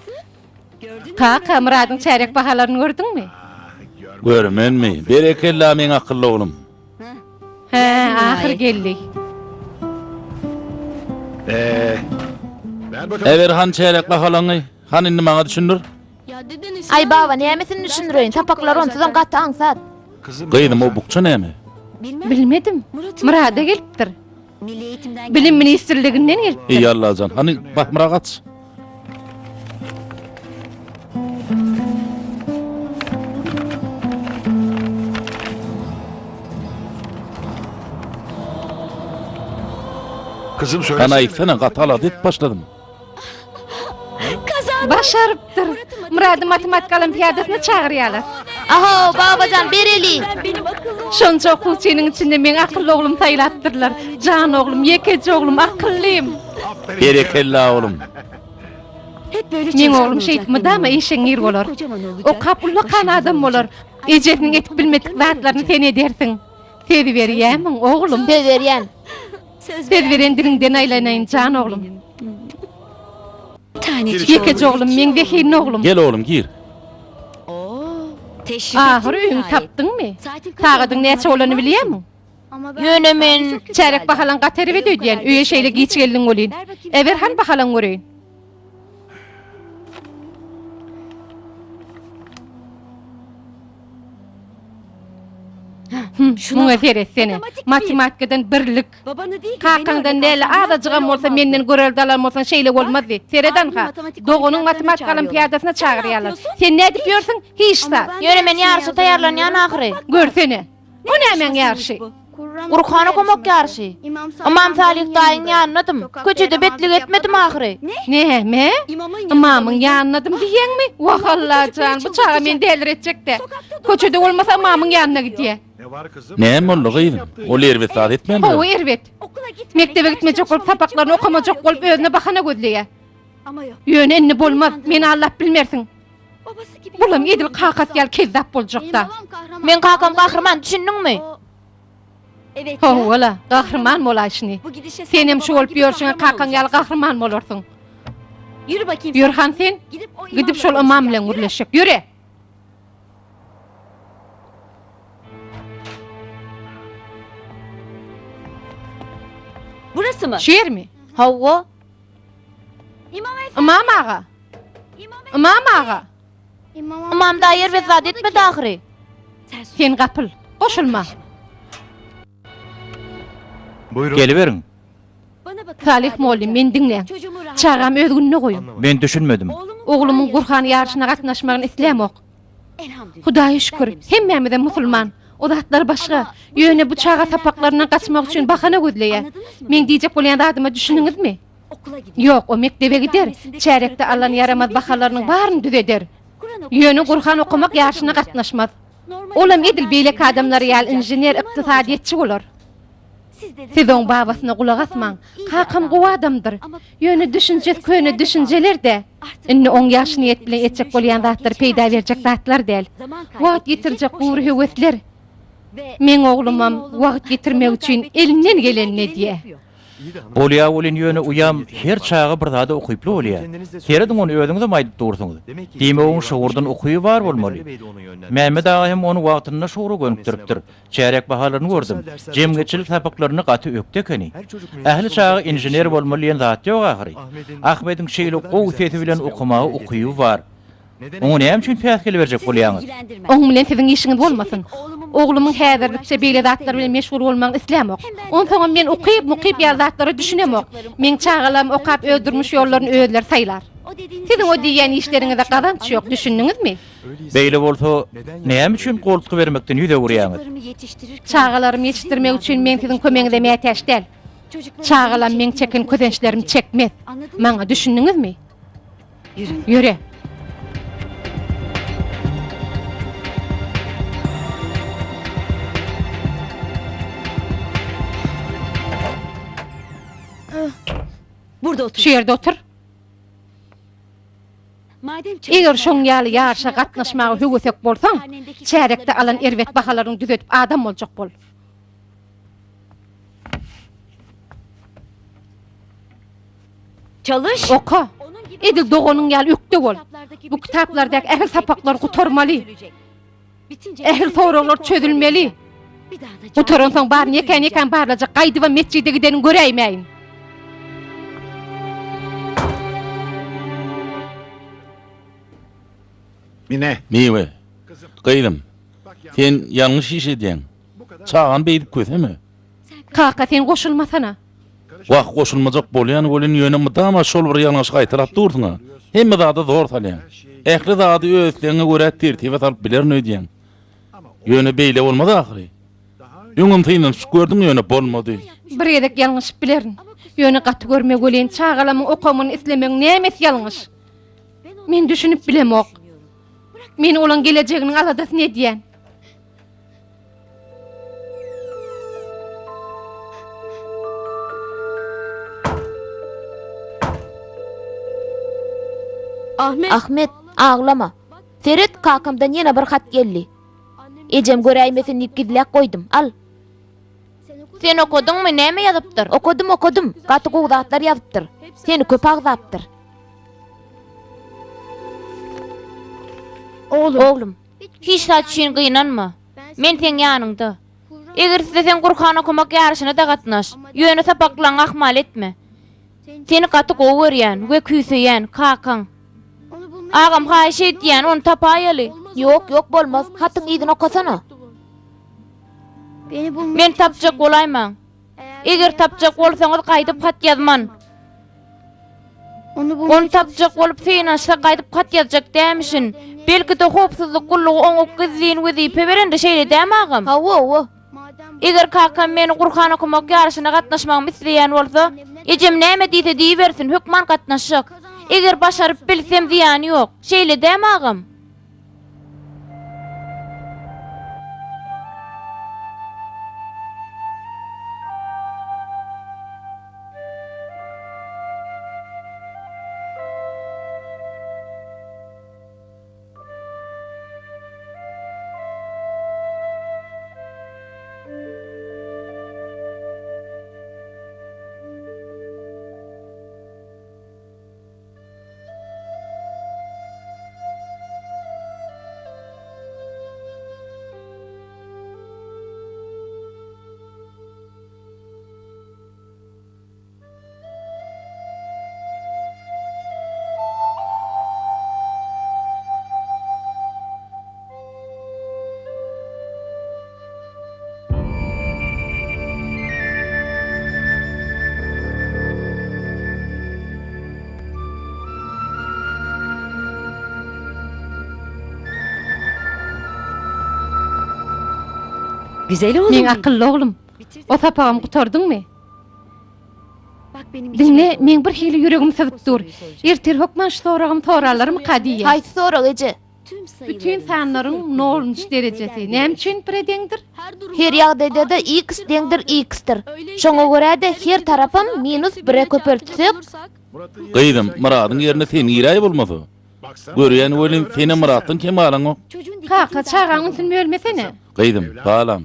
Kaka, Myradyň çärýek bahalaryny gördüňmi? Görmenmi? Berekella, meň akylly oglum. Hä, ahyr geldi. Äber hany çärek bahalaňy, hany indi maňa düşündir. Aý baba, nämesini düşündireýin, sapaklar onsuzam gaty aňsat. Gyzym, o bukja näme? Bilmedim. Myrada gelipdir. Bilim ministrliginden gelipdir. Eý Allajan, hany basmyrak aç. Hany aýtsana, gaty alada edip başladym. Başarypdyr. Myrady matematika olimpiadasyna çagyrýarlar. Aho, babajan, bereli. Şonça okuwçynyň içinde meň akylly oglumy saýlapdyrlar. Jan oglum, ýekeje oglum, akyllym. Berekella oglum. Meň oglum şeýdip mydama işeňňir bolar. Okap ullakan adam bolar. Ejesiniň edip bilmedik zatlaryny sen edersiň. Söz berýämiň, oglum? Söz berýän. Söz beren diliňden aýlanaýyn, jan oglum. Ýekeje oglum, meň zehinli oglum. Gel oglum, gir. Ahyry öýüňi tapdyňmy? Sagadyň näçe bolanyny bilýärmiň? Ýöne men. Çärek bahalaň gaty erbet öýdýän, öýe şeýle giç geldiň welin. Äber hany bahalaňy göreýin. Muňa seretsene. Matematikadan birlik. Kakaňdan däl-de, azajygam bolsa menden görelde alan bolsaň şeýle bolmazdy. Seret anha, doganyň matematika olimpiadasyna çagyrýarlar. Sen nädip ýörsüň? Hiç zat. Ýöne men ýaryşa taýýarlanýan ahyry. Görsene. Bu nämäň ýaryşy? Gurhan okamak ýaryşy. Ymam Salyh daýyň ýanynadym. Köçede betlik etmedim ahyry. Näme? Ymamyň ýanynadym diýýäňmi? Wah, Allajan, bu çaga meni däliretjek-dä. Köçede bolmasa ymamyň ýanyna gidýä. Näme boldy, gyzym? Ol erbet zat etmändir. Hawa, erbet. Mekdebe gitmejek bolup, sapaklaryny okamajak bolup, özüne bahana gözleýä. Ýöne indi bolmaz, meni aldap bilmersiň. Bulam edil kakasy ýaly kezzap boljakda. Meň kakam gahryman, düşündiňmi? Hawa-la, gahryman bolaýşyny. Senem şu bolup ýörşüňe kakaň ýaly gahryman bolarsyň. Ýör han sen, gidip şol ymam bilen gürleşjek. Ýöre! Şu ýermi? Hawa. Ymam aga! Ymam aga! Ymam daýy erbet zat etmedi ahyry. Sen gapyl, goşulma. Geliberiň. Salyh mollym, meni diňläň. Çagamy öz gününe goýuň. Men düşünmedim. Oglumyň Gurhan ýaryşyna gatnaşmagyny islämok. Hudaýa şükür, hemmämizem musulman. O zatlar başga. Ýöne bu çaga sapaklaryndan gaçmak üçin bahana gözleýär. Meň diýjek bolýan zadyma düşündiňizmi? Ýok, o mekdebe gider, çärýekde alan ýaramaz bahalarynyň baryny düzeder. Ýöne Gurhan okamak ýaryşyna gatnaşmaz. Olam edil beýleki adamlar ýaly inžener, ykdysadyýetçi bolar. Siz oň babasyna gulak asmaň. Kakam gowy adamdyr. Ýöne düşünjesi köne düşünjeler-dä. Indi oň ýagşy niýet bilen etjek bolýan zatlary peýda berjek zatlar däl. Wagt ýitirjek gury höwesler. Meň oglumam wagt ýitirmek üçin elinden gelenini edýä. Bolýa welin ýöne uýam her çaga bir zada ukyply bolýa. Serediň ony özüňizem aýdyp dursuňyz. Diýmek oň şygurdan ukyby bar bolmaly. Mämmet aga hem ony wagtynda şugra gönükdiripdir. Çärýek bahalaryny gördüm. Jemgyýetçilik sapaklarynda gaty ökde ekeni. Ähli çaga inžener bolmaly diýen zat ýok ahyry. Ahmediň şeýle gowy sesi bilen okamaga ukyby bar. Oňa näme üçin päsgel berjek bolýaňyz? Oň bilen siziň işiňiz bolmasyn. Oglumyň häzirlikçe beýle zatlar bilen meşgul bolmagyny islämok. Onsoňam men ukyp-mukyp ýaly zatlara düşünemok. Meň çagalarym okap öz durmuş ýollaryny özleri saýlar. Siziň o diýýän işleriňize gazanç ýok, düşündiňizmi? Beýle bolsa, näme üçin goltgy bermekden ýüz öwürýäňiz? Çagalarymy ýetişdirmek üçin men siziň kömegiňize mätäç däl. Çagalam meň çeken kösençlerimi çekmez. Maňa düşündiňizmi? Ýöre. Şu ýerde otur. Eger şoň ýaly ýaryşa gatnaşmaga höwesek bolsaň, çärýekde alan erbet bahalaryňy düzedip adam boljak bol. Oka! Edil doganyň ýaly ökde bol. Bu kitaplardaky ähli sapaklary gutarmaly. Ähli soraglar çözülmeli. Gutaransoň baryny ýekän-ýekän barlajak, gaýdybam metjide gideniňi göräýmäýin. Mine. Miwe. Gyzym, sen ýalňyş iş edýäň. Çagany beýdip köseme. Kaka, sen goşulmasana. Wah, goşulmajak bolýan welin, ýöne mydama şol bir ýalňyşy gaýtalap dursuň-a. Hemme zada zor salýaň. Ähli zady öz islegiňe görä tertibe salyp bilerin öýdýäň. Ýöne beýle bolmaz ahyry. Öňem synanyşyp gördüň, ýöne bolmady. Bir gezek ýalňyşyp bilerin. Ýöne gaty görme welin, çagalamyň okamyny islemegiň nämesi ýalňyş? Men düşünip bilemok. Men olaň gelejeginiň aladasyny edýän. Ahmet, aglama. Seret, kakamdan ýene bir hat geldi. Ejem göräýmesin diýip gizläp goýdum. Al. Sen okadyňmy, näme ýazypdyr? Okadym, okadym. Gaty gowy zatlar ýazypdyr. Seni köp agzapdyr. Oglum, hiç zat üçin gynanma. Men seň ýanyňda. Eger isleseň Gurhan okamak ýaryşyna-da gatnaş. Ýöne sapaklaňy ahmal etme. Seni gaty gowy görýän we küýseýän, kakaň. Agam haýyş edýän, ony tapaýaly. Ýok, ýok bolmaz. Hatyň yzyny okasana. Meni tapjak bolaýmaň. Eger tapjak bolsaňyz gaýdyp hat ýazman. Ony tapjak bolup synanyşsa gaýdyp hat ýazjak dämişin. Belki-de howpsuzlyk gullugy oňa gizlin wezipe berendir, şeýle dämi agam? Hawa, hawa. Eger kakam meni Gurhan okamak ýaryşyna gatnaşmagymy isleýän bolsa, ejem näme diýse diýibersin, hökman gatnaşjak. Eger başaryp bilsem zyýany ýok. Şeýle dämi agam? Meň akylly oglum, o sapagam gutardyňmy? Diňle, meň bir hili ýüregim syzyp dur. Ertir hökman şu soragymy sorarlarmyka diýýän. Haýsy sorag, eje? Bütin sanlaryň nolunjy derejesi näme üçin bire deňdir? Her ýagdaýda-da x deňdir x-dir. Şoňa görä-de her tarapam minus bire köpeltsek. Gyzym, Myradyň ýerine sen giräý bolmasa. Görýän welin, senem Myratdan kem galaňok. Kaka, çagaň ünsüni bölmesene. Gyzym, balam.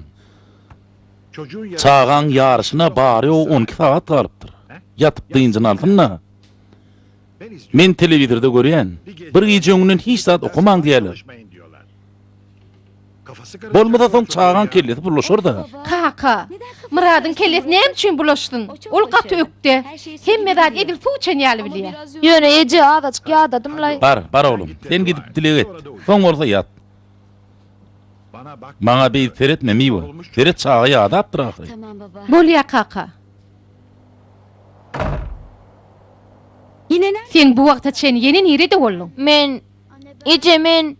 Çagaň ýaryşyna bary-ýogy 12 sagat galypdyr. Ýatyp dynjyny alsyn-da. Men telewizorda görýän, bir gije öňünden hiç zat okamaň diýýärler. Bolmasa soň çagaň kellesi bulaşar-da. Kaka, Myradyň kellesi näme üçin bulaşsyn? Ol gaty ökde. Hemme zady edil suw içen ýaly bilýär. Ýöne eje, azajyk ýadadym-laý. Bar, bar oglum, sen gidip dileg et. Soň bolsa ýat. Maňa beýdip seretme, Miwe. Seret, çaga ýadapdyr ahyry. Bolýa, kaka. Sen bu wagta çenli ýene nirede bolduň? Men, eje, men.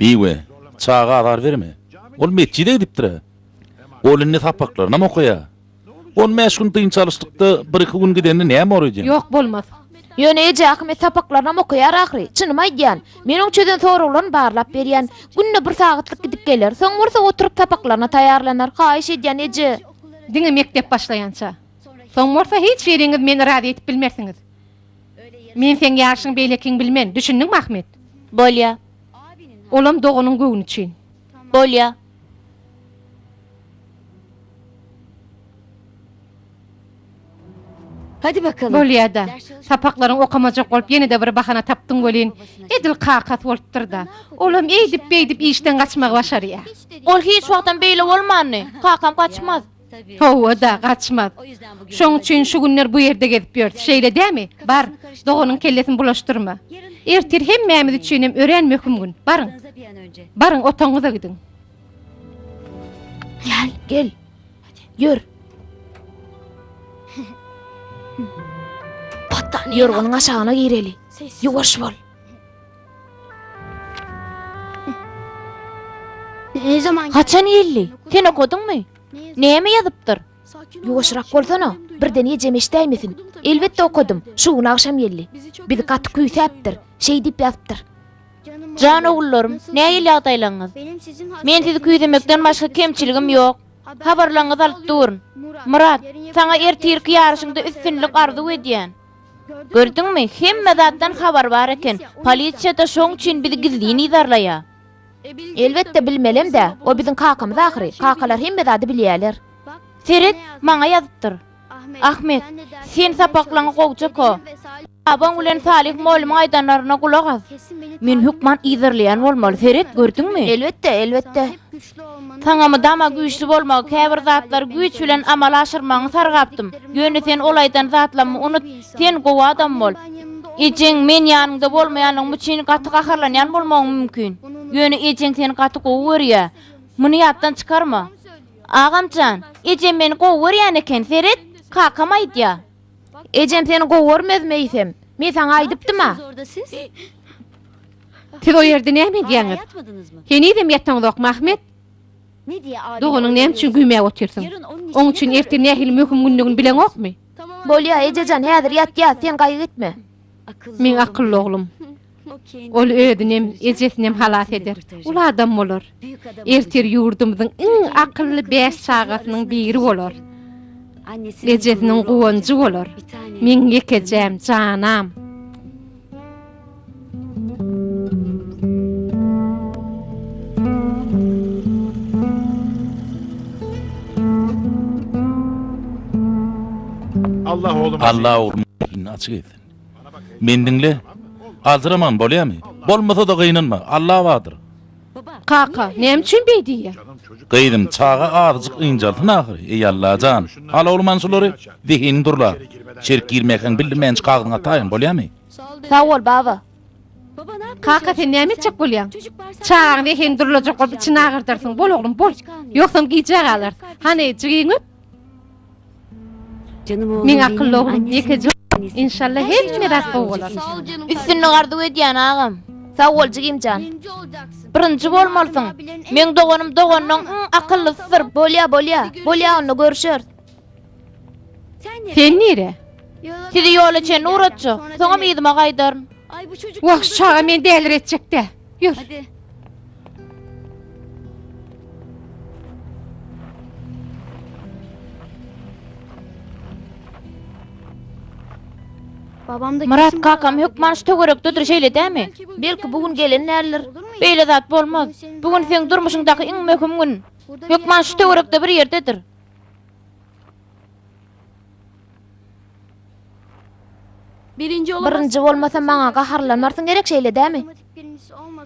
Miwe, çaga azar berme. Ol metjide gidipdir-ä. Ol indi sapaklarynam okaýar. On bäş gün dynç alyşlykda bir-iki gün gidende näme bor öýdýäň? Ýok, bolmaz. Ýöne eje, Ahmet sapaklarynam okaýar ahyry. Çynymy aýdýan. Men oň çözen soraglaryny barlap berýän. Günde bir sagatlyk gidip geler. Soň bolsa oturyp sapaklaryna taýýarlanar. Haýyş edýän, eje. Diňe mekdep başlaýança. Soň bolsa hiç biriňiz meni razy edip bilmersiňiz. Men seň ýaşyň beýlekiň bilmen, düşündiňmi Ahmet? Bolýa. Olam doganyň göwni üçin. Bolýa. Bolýa-da. Sapaklaryňy okamajak bolup ýene-de bir bahana tapdyň welin, edil kakasy bolupdyr-da. Olam eýdip-beýdip işden gaçmagy başarýa. Ol hiç wagtam beýle bolmandy. Kakam gaçmaz. Hawa-da, gaçmaz. Şoň üçin şu günler bu ýerde gezip ýörüs, şeýle dämi? Bar, doganyň kellesini bulaşdyrma. Ertir hemmämiz üçinem örän möhüm gün. Baryň. Baryň, otagyňyza gidiň. Gel, gel. Ýör. Ýorganyň aşagyna gireli. Ýuwaş bol. Haçan geldi? Sen okadyňmy? Näme ýazypdyr? Ýuwaşrak bolsana, birden ejem eşidäýmesin. Elbetde okadym. Şu gün agşam geldi. Bizi gaty küýsäpdir. Şeý diýip ýazypdyr. Jan ogullarym, nähili ýagdaýlaryňyz? Men sizi küýsemekden başga kemçiligim ýok. Habarlaryňyzy alyp durun. Myrat, saňa ertirki ýaryşyňda üstünlik arzuw edýän. Gördüňmi, hemme zatdan habary bar eken. Polisiýa-da şoň üçin bizi gizlin yzarlaýar. Elbetde, bilmelem-dä. O biziň kakamyz ahyry. Kakalar hemme zady bilýärler. Seret, maňa ýazypdyr. Ahmet, sen sapaklaňy gowja oka. Babaň bilen Salyh mollumyň aýdanlaryna gulak as. Men hökman yzarlaýan bolmaly. Seret, gördüňmi? Elbetde, elbetde. Saňa mydama güýçli bolmagy, käbir zatlary güýç bilen amala aşyrmagyňy sargapdym. Ýöne sen ol aýdan zatlammy unut. Sen gowy adam bol. Ejeň men ýanyňda bolmaýanlygym üçin gaty gaharlanýan bolmagyň mümkin. Ýöne ejeň seni gaty gowy görýär. Muny ýatdan çykarma. Agam jan, ejem meni gowy görýän eken, seret, kakam aýdýar. Ejem seni gowy görmezmi eýsem? Men saňa aýdypdym-a. Siz o ýerde näme edýäňiz? Henizem ýataňzokmy, Ahmet? Doganyňy näme üçin güýmäp otyrsyň? Oň üçin ertir nähili möhüm gündigini bileňokmy? Bolýa, ejejan, häzir ýatýas, sen gaýgy etme. Meň akylly oglum. Ol özünem, ejesinem halas eder. Uly adam bolar. Ertir ýurdumyzyň iň akylly bäş çagasynyň biri bolar. Ejesiniň guwanjy bolar. Meň ýekejäm, janam. Allah oglumyň ýolunu açyk etsin. Meni diňle. Aljyraman bolýamy? Bolmasa-da gynanma. Alla bardyr. Kaka, näme üçin beý diýýäň? Gyzym, çaga azajyk ynjalsyn ahyry. Eý, Alla jan. Al oglum ana şulary. Zehiniň durlar. Içerik girmäkäň bildirmänçe kagyzyňy ataýyn, bolýamy? Sag bol, baba. Kaka, sen näme etjek bolýaň? Çagaň zehinini durlajak bolup içini agyrdarsyň. Bol oglum, bol. Ýogsam gijä galarys. Hany, jigiňi öp. Meň akylly oglum, ýekeje oglum. Enşalla hemme zat gowy bolar. Üstünlik arzuw edýän agam. Sag bol jigimjan. Birinji bolmalysyň. Meň doganym doganlaň iň akyllysydyr. Bolýa bolýa. Bolýa onda görüşeris. Sen nire? Sizi ýola çenli ugratjak. Soňam yzyma gaýdaryn. Wah şu çaga meni däliretjekdä. Ýör. Myrat kakam hökman şu töwerekdedir, şeýle dämi? Belki bu gün gelen däldir. Beýle zat bolmaz. Bu gün seň durmuşyňdaky iň möhüm gün. Hökman şu töwerekde bir ýerdedir. Birinji bolmasam maňa gaharlanmarsyň gerek şeýle dämi?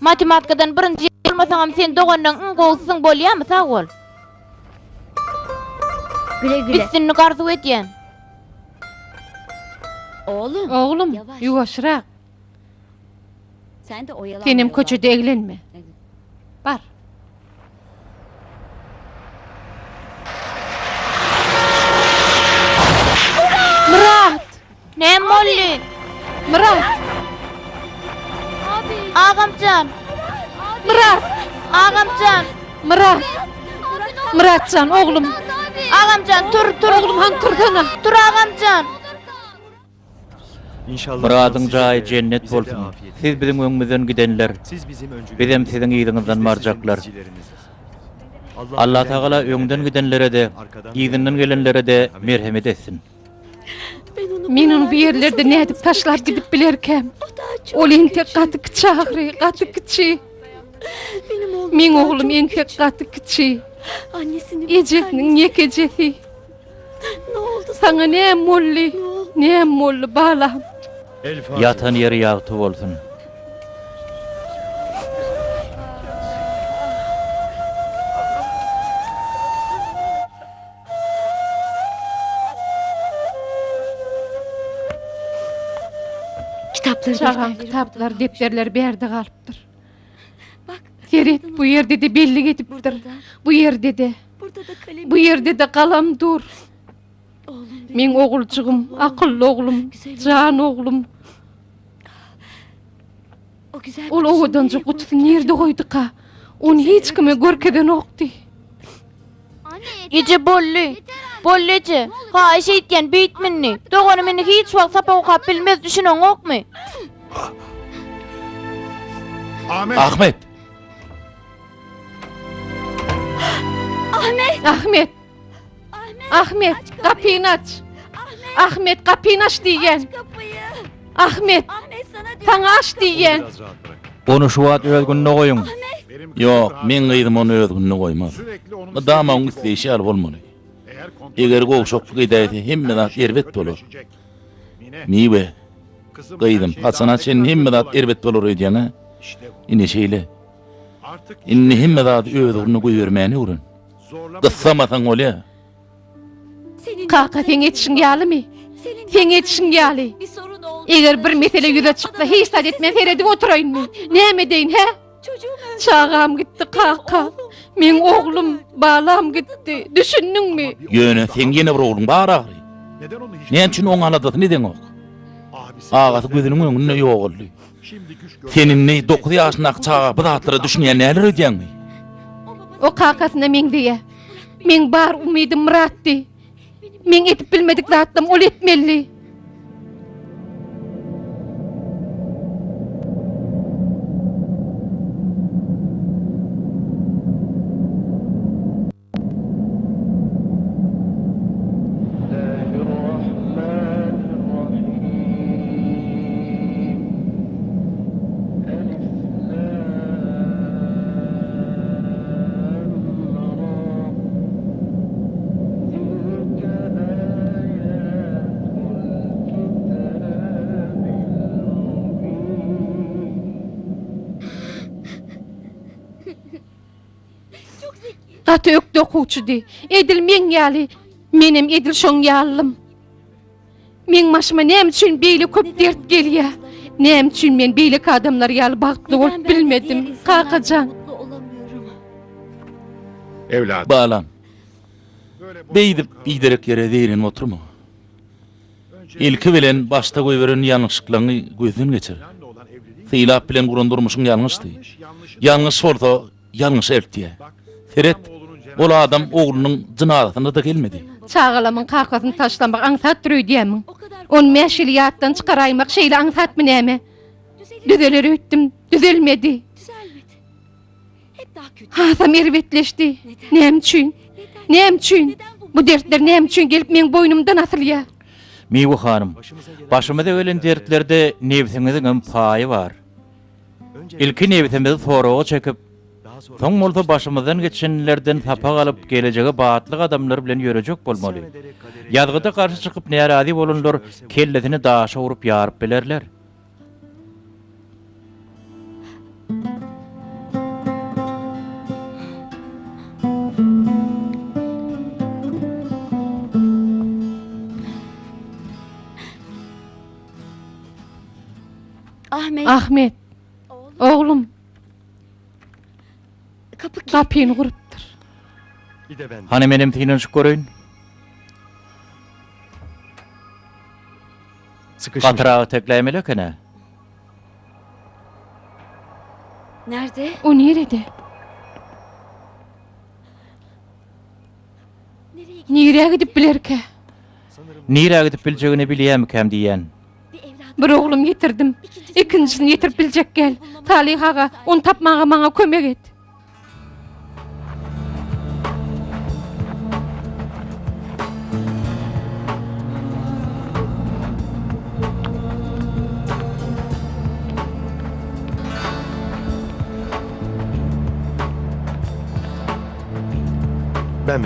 Matematikadan birinji bolmasaňam sen doganlaň iň gowusysyň bolýamy sag bol. Üstünlik arzuw edýän. Oglum, ýuwaşrak. Senem köçede eglenme. Bar. Myrat! Näme boldy? Myrat! Agamjan! Myrat! Agamjan! Myrat! Myratjan, oglum! Agamjan, tur, tur! Oglum, hany tursana! Tur, agamjan! Myradyň jaýy jennet bolsun. Siz biziň öňümizden gidenler, bizem siziň yzyňyzdan barjaklar. Allatagala öňden gidenlere-de, yzyndan gelenlere-de merhemet etsin. Men ony bu ýerlerde nädip taşlap gidip bilerkäm? Ol entek gaty kiçi ahyry, gaty kiçi. Meň oglum entek gaty kiçi. Ejesiniň ýekejesi. Saňa näme boldy? Näme boldy, balam? Ýatan ýeri ýagty bolsun. Çagaň kitaplary, depderleri bärde galypdyr. Seret, bu ýerde-de bellik edipdir. Bu ýerde-de. Bu ýerde-de galam dur. Meň oguljygym, akylly oglum, jan oglum. Ol owadanja gutusyny nirde goýduka? Ony hiç kime görkezenokdy. Eje boldy. Boldy eje. Haýyş eýtýän, beýtme indi. Doganym indi hiç wagt sapak okap bilmez, düşüneňokmy? Ahmet! Ahmet! Ahmet, gapyny aç! Ahmet, gapyny aç diýýän! Ahmet, saňa aç diýýän! Ony şu wagt öz gününe goýuň. Ýok, meň gyzym ony öz gününe goýmaz. Mydama oň isleýşi ýaly bolmaly. Eger gowşaklyk edäýse hemme zat erbet bolar. Miwe, gyzym, haçana çenli hemme zat erbet bolar öýdýäň-ä? Ine şeýle. Indi hemme zady öz ugruna goýbermäni öwren. Gyssamasaň bolýar. Kaka seň etişiň ýalymy? Seň etişiň ýaly. Eger bir mesele ýüze çyksa hiç zat etmän seredip oturaýynmy? Näme edeýin, hä? Çagam gitdi kaka. Meň oglum, balam gitdi. Düşündiňmi? Ýöne seň ýene bir ogluň bar ahyry. Näme üçin oň aladasyny edeňok? Agasy gözüniň öňünde ýogaldy. Sen indi dokuz ýaşyndaky çaga bu zatlara düşünýän däldir öýdýäňmi? O kakasyna meňzeýär. Meň bar umydym Myratdy. Meň edip bilmedik zatlam ol etmelidi. Gaty ökde okuwçydy. Edil meň ýaly. Menem edil şoň ýalydym. Meň başyma näme üçin beýle köp dert gelýär? Näme üçin men beýleki adamlar ýaly bagtly bolup bilmedim, kakajan? Balam, beýdip biderek ýere zeýrenip oturma. Ilki bilen başda goýberen ýalňyşlyklaryňy gözden geçir. Sylap bilen guran durmuşyň ýalňyşdy. Ýalňyş bolsa ýalňyşa eltýär. Seret, ol adam oglunyň jynazasyna-da gelmedi. Çagalamyň kakasyny taşlamak aňsatdyr öýdýärmiň? On bäş ýyly ýatdan çykaraýmak şeýle aňsatmy näme? Düzeler öýtdüm, düzelmedi. Hasam erbetleşdi. Näme üçin? Näme üçin? Bu dertler näme üçin gelip meň boýnumdan asylýar? Miwe hanym, başymyza gelen dertlerde nebsiňiziňem paýy bar. Ilki nebsimizi soraga çekip, soň bolsa başymyzdan geçenlerden sapak alyp gelejege batly gadamlar bilen ýörejek bolmaly. Ýazgyda garşy çykyp närazy bolanlar kellesini daşa urup ýaryp bilerler. Ahmet, oglum, gapyny gurupdyr. Hany menem synanyşyp göreýin. Gatyragy tekläýmeli eken-ä. O nirede? Nirä gidip bilerkä? Nirä gidip biljegini bilýämikäm diýýän. Bir oglum ýitirdim. Ikinjisini ýitirip biljek gel. Salyh aga, ony tapmaga maňa kömek et.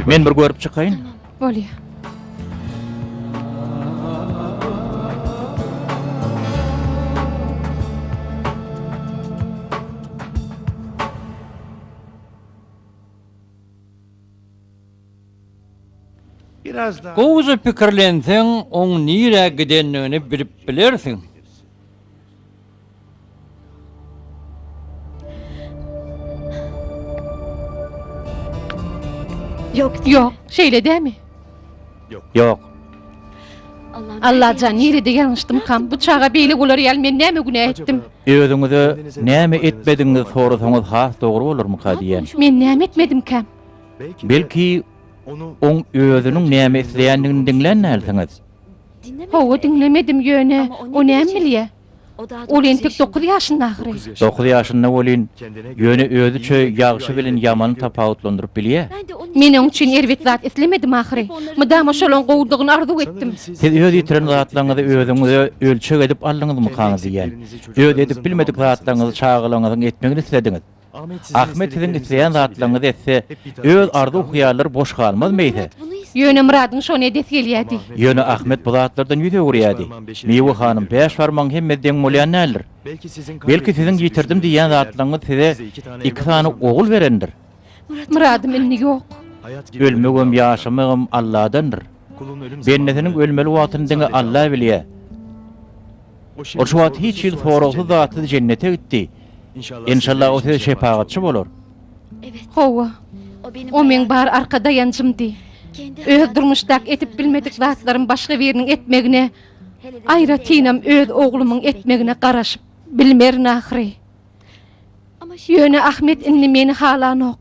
Men bir görüp çykaýyn. Bolýar. Gowuja pikirlenseň, oň nirä gidendigini bilip bilersiň. Ýok, şeýle dämi? Ýok. Allajan, nirede ýalňyşdymkam? Bu çaga beýle bolar ýaly men näme günä etdim? Özüňize näme etmedigiňizi sorasaňyz has dogry bolarmyka diýýän. Men näme etmedimkäm? Belki, oň özüniň näme isleýändigini diňlän dälsiňiz? Hawa, diňlemedim, ýöne o näme bilýä? Ol entek dokuz ýaşynda ahyry. Dokuz ýaşynda welin, ýöne özüçe ýagşy bilen ýamany tapawutlandyryp bilýä. Men oň üçin erbet zat islemedim ahyry. Mydama şolaň gowudygyny arzuw etdim. Siz öz ýitiren zatlaryňyzy özüňize ölçeg edip aldyňyzmykaňyz diýýän. Öz edip bilmedik zatlaryňyzy çagalaryňyzyň etmegini islediňiz. Ahmet siziň isleýän zatlaryňyzy etse, öz arzuw-hyýallary boş galmazmy eýse? Ýöne Myradyň şony edesi gelýärdi. Ýöne Ahmet bu zatlardan ýüz öwürýärdi. Miwe hanym, bäş barmagyň hemmesi deň bolýan däldir. Belki siziň ýitirdim diýýän zatlaryňyz size iki sany ogul berendir. Myradym indi ýok. Ölmegem, ýaşamagam Alladandyr. Bendesiniň ölmeli wagtyny diňe Alla bilýär. Ol şu wagt hiç hili soragsyz zatsyz jennete gitdi. Enşalla o size şepagatçy bolar. Hawa. O meň bar arka daýanjymdy. Öz durmuşdaky edip bilmedik zatlarym başga biriniň etmegine, aýratynam öz oglumyň etmegine garaşyp bilmerin ahyry. Ýöne Ahmet indi meni halanok.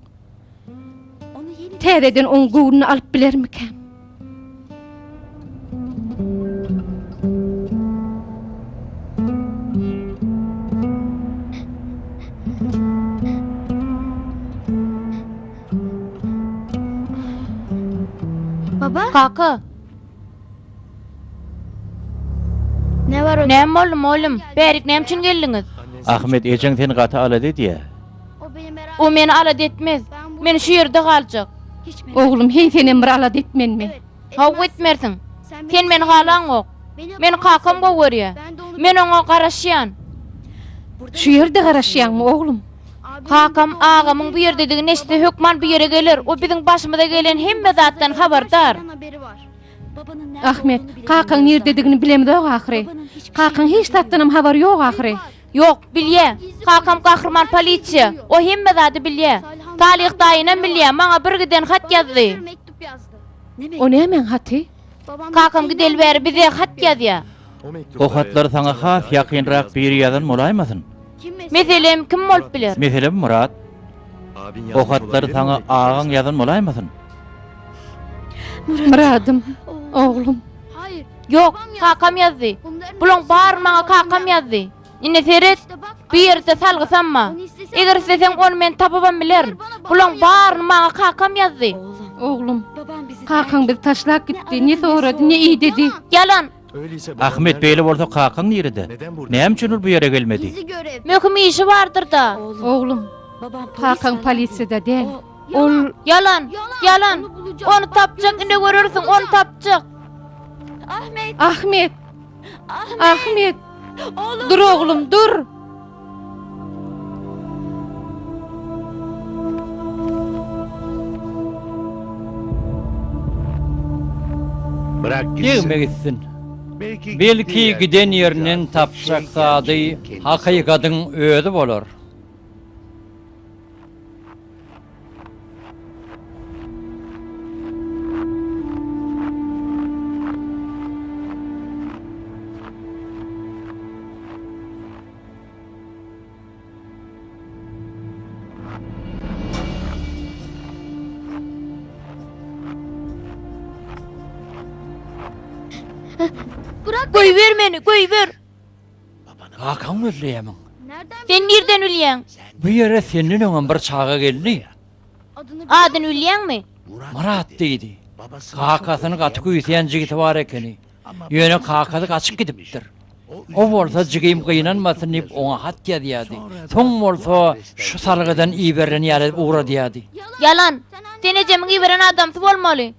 Täzeden oň göwnüni alyp bilermikäm? Baba. Kaka. Näme boldy, mugallym? Bärik näme üçin geldiňiz? Ahmet, ejeň seni gaty alada edýär. O meni alada etmez. Men şu ýerde galjak. Oglum, heý senem bir alada etmenmi? Hawa etmersiň. Sen meni halaňok. Meni kakam gowy görýär. Men oňa garaşýan. Şu ýerde garaşýaňmy, oglum? Kakam agamyň bu ýerdedigini eşitse hökman bu ýere geler. O biziň başymyza gelen hemme zatdan habardar. Ahmet, kakaň nirdedigini bilemzok ahyry. Kakaň hiç zatdanam habary ýok ahyry. Ýok, bilýä. Kakam gahryman polisiýa. O hemme zady bilýä. Salyh daýynam bilýä. Maňa birgiden hat ýazdy. O nämäň haty? Kakam gideli bäri bize hat ýazýa. O hatlary saňa has ýakynrak biri ýazan bolaýmasyn? Meselem, kim bolup biler? Meselem, Myrat. O hatlary saňa agaň ýazan bolaýmasyn? Myradym, oglum. Ýok, kakam ýazdy. Bulaň baryny maňa kakam ýazdy. Ine seret, bu ýerde salgysam bar. Eger isleseň ony men tapybam bilerin. Bulaň baryny maňa kakam ýazdy. Oglum, kakaň bizi taşlap gitdi, ne sorady, ne idedi. Ýalan! Ahmet, beýle bolsa kakaň nirede? Näme üçin ol bu ýere gelmedi? Möhüm işi bardyr-da. Oglum, kakaň polisiýada däl. Ol. Ýalan! Ýalan! Ony tapjak, ine görersiň, ony tapjak. Ahmet! Ahmet! Dur oglum, dur! Degme gitsin. Belki giden ýerinden tapjak zady hakykadyň özi bolar. Goýber meni, goýber! Kakaň gözleýärmiň? Sen nirden bilýäň? Bu ýere senden öňem bir çaga geldi. Adyny bilýäňmi? Myrat diýdi. Kakasyny gaty küýseýän jigisi bar ekeni. Ýöne kakasy gaçyp gidipdir. O bolsa jigim gynanmasyn diýip oňa hat ýazýardy. Soň bolsa şu salgydan iberilen ýaly edip ugradýardy. Ýalan! Sen ejemiň iberen adamsy bolmaly.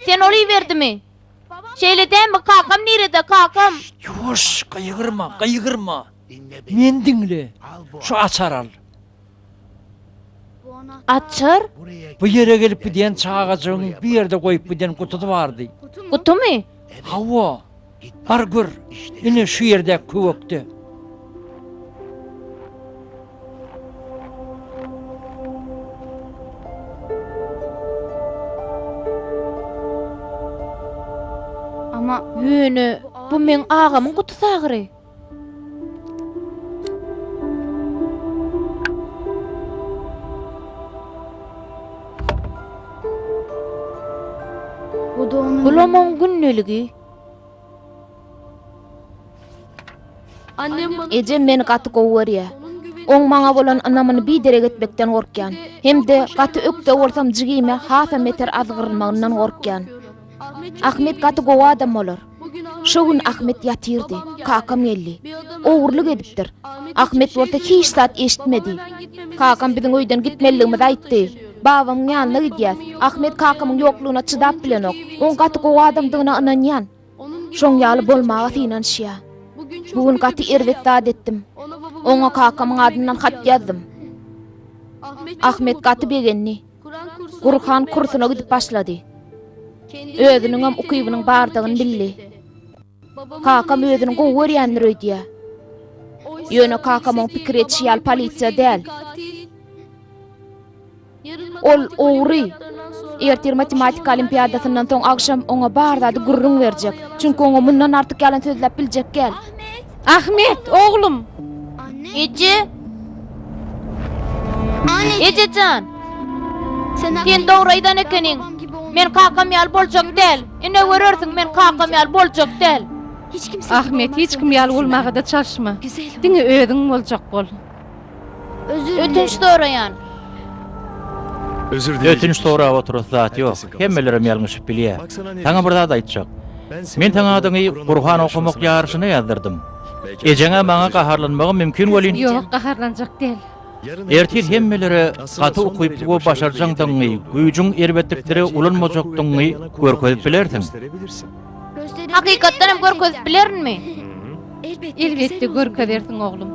Sen ol iberdimi? Şeýle dälmi, kakam nirede, kakam? Ýuwaş, gygyrma, gygyrma. Meni diňle. Şu açary al. Açar? Bu ýere gelip gidýän çagajygyň bu ýerde goýup giden gutusy bardy. Gutumy? Hawa. Bar gör, ine şu ýerdäki köwekde. Ýöne bu meň agamyň gutusy ahyry. Bulam oň gündeligi. Ejem meni gaty gowy görýär. Oň maňa bolan ynamyny biderek etmekden gorkýan. Hem-de gaty ökde bolsam jigime hasam beter azgyrylmagyndan gorkýan. Ahmet gaty gowy adam bolar. Şo gün Ahmet ýatyrdy. Kakam geldi. Ogurlyk edipdir. Ahmet bolsa hiç zat eşitmedi. Kakam biziň öýden gitmelidigimizi aýtdy. Babamyň ýanyna gidýäs. Ahmet kakamyň ýoklugyna çydap bilenok. Oň gaty gowy adamdygyna ynanýan. Şoň ýaly bolmaga synanyşýa. Bu gün gaty erbet zat etdim. Oňa kakamyň adyndan hat ýazdym. Ahmet gaty begendi. Gurhan kursuna gidip başlady. Özüniňem ukybynyň bardygyny bildi. Kakam özüni gowy görýändir öýdýä. Ýöne kakam oň pikir edişi ýaly polisiýa däl. Ol ogry. Ertir matematika olimpiadasyndan soň agşam oňa bar zady gürrüň berjek. Çünki oňa mundan artyk ýalan sözläp biljek däl. Ahmet, oglum! Eje! Eje jan! Sen dogry aýdan ekeniň. Men kakam ýaly boljak däl. Ine görersiň, men kakam ýaly boljak däl. Ahmet, hiç kim ýaly bolmaga-da çalyşma. Diňe özüň boljak bol. Ötünç soraýan. Ötünç sorap oturasy zat ýok. Hemmelerem ýalňyşyp bilýär. Saňa bir zat aýtjak. Men saňa adyňy Gurhan okamak ýaryşyna ýazdyrdym. Ejeň-ä maňa gaharlanmagy mümkin welin. Ýok, gaharlanjak däl. Ertir hemmelere gaty ukyply we başarjaňdygyňy, güýjüň erbetliklere ulanmajakdygyňy görkezip bilersiň. Hakykatdan hem görkezip bilerinmi? Elbetde görkezersiň oglum.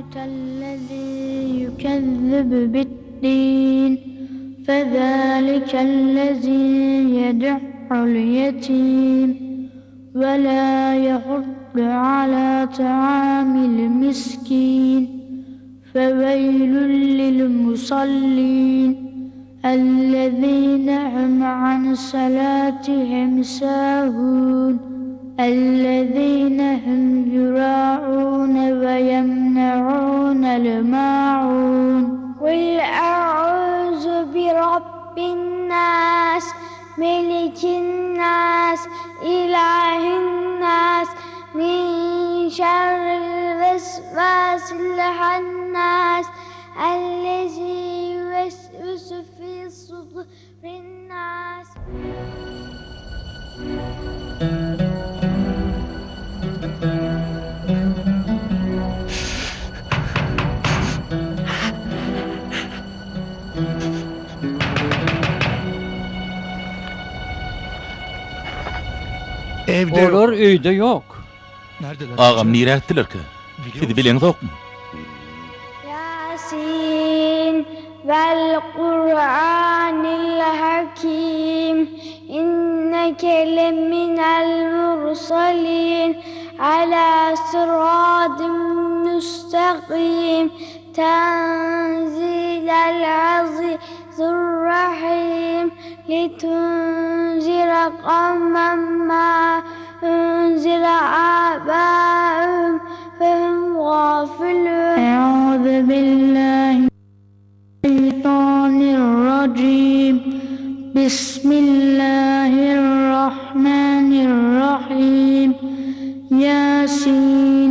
Eraýtellezî yükezzibu biddin fezâlikellezî yed'ul yetim ve lâ yehuddu alâ ta'amil miskin feveylün lil musallin Ellezine hum an salatihim sahun Ellezine hum yuraune ve yemneunel maun. Kul e'uzu bi rabbin nas, melikin nas, ilahin nas, min şerril vesvasil hannas, Ellezî yüvesvisu fî suduri'n-nâs. Olar öýde ýok. Agam nirä gitdilerkä? Siz bileňzokmy? Ýasin vel Kur'anil Hakim inneke leminel mursalin ala sıradin müstakim tenzilel azizurrahim litunzira kavmen ma unzira abauhum fehum gafilun. Eûzu billahi mineşşeytanirracim. Bismillahirrahmanirrahim. Yasin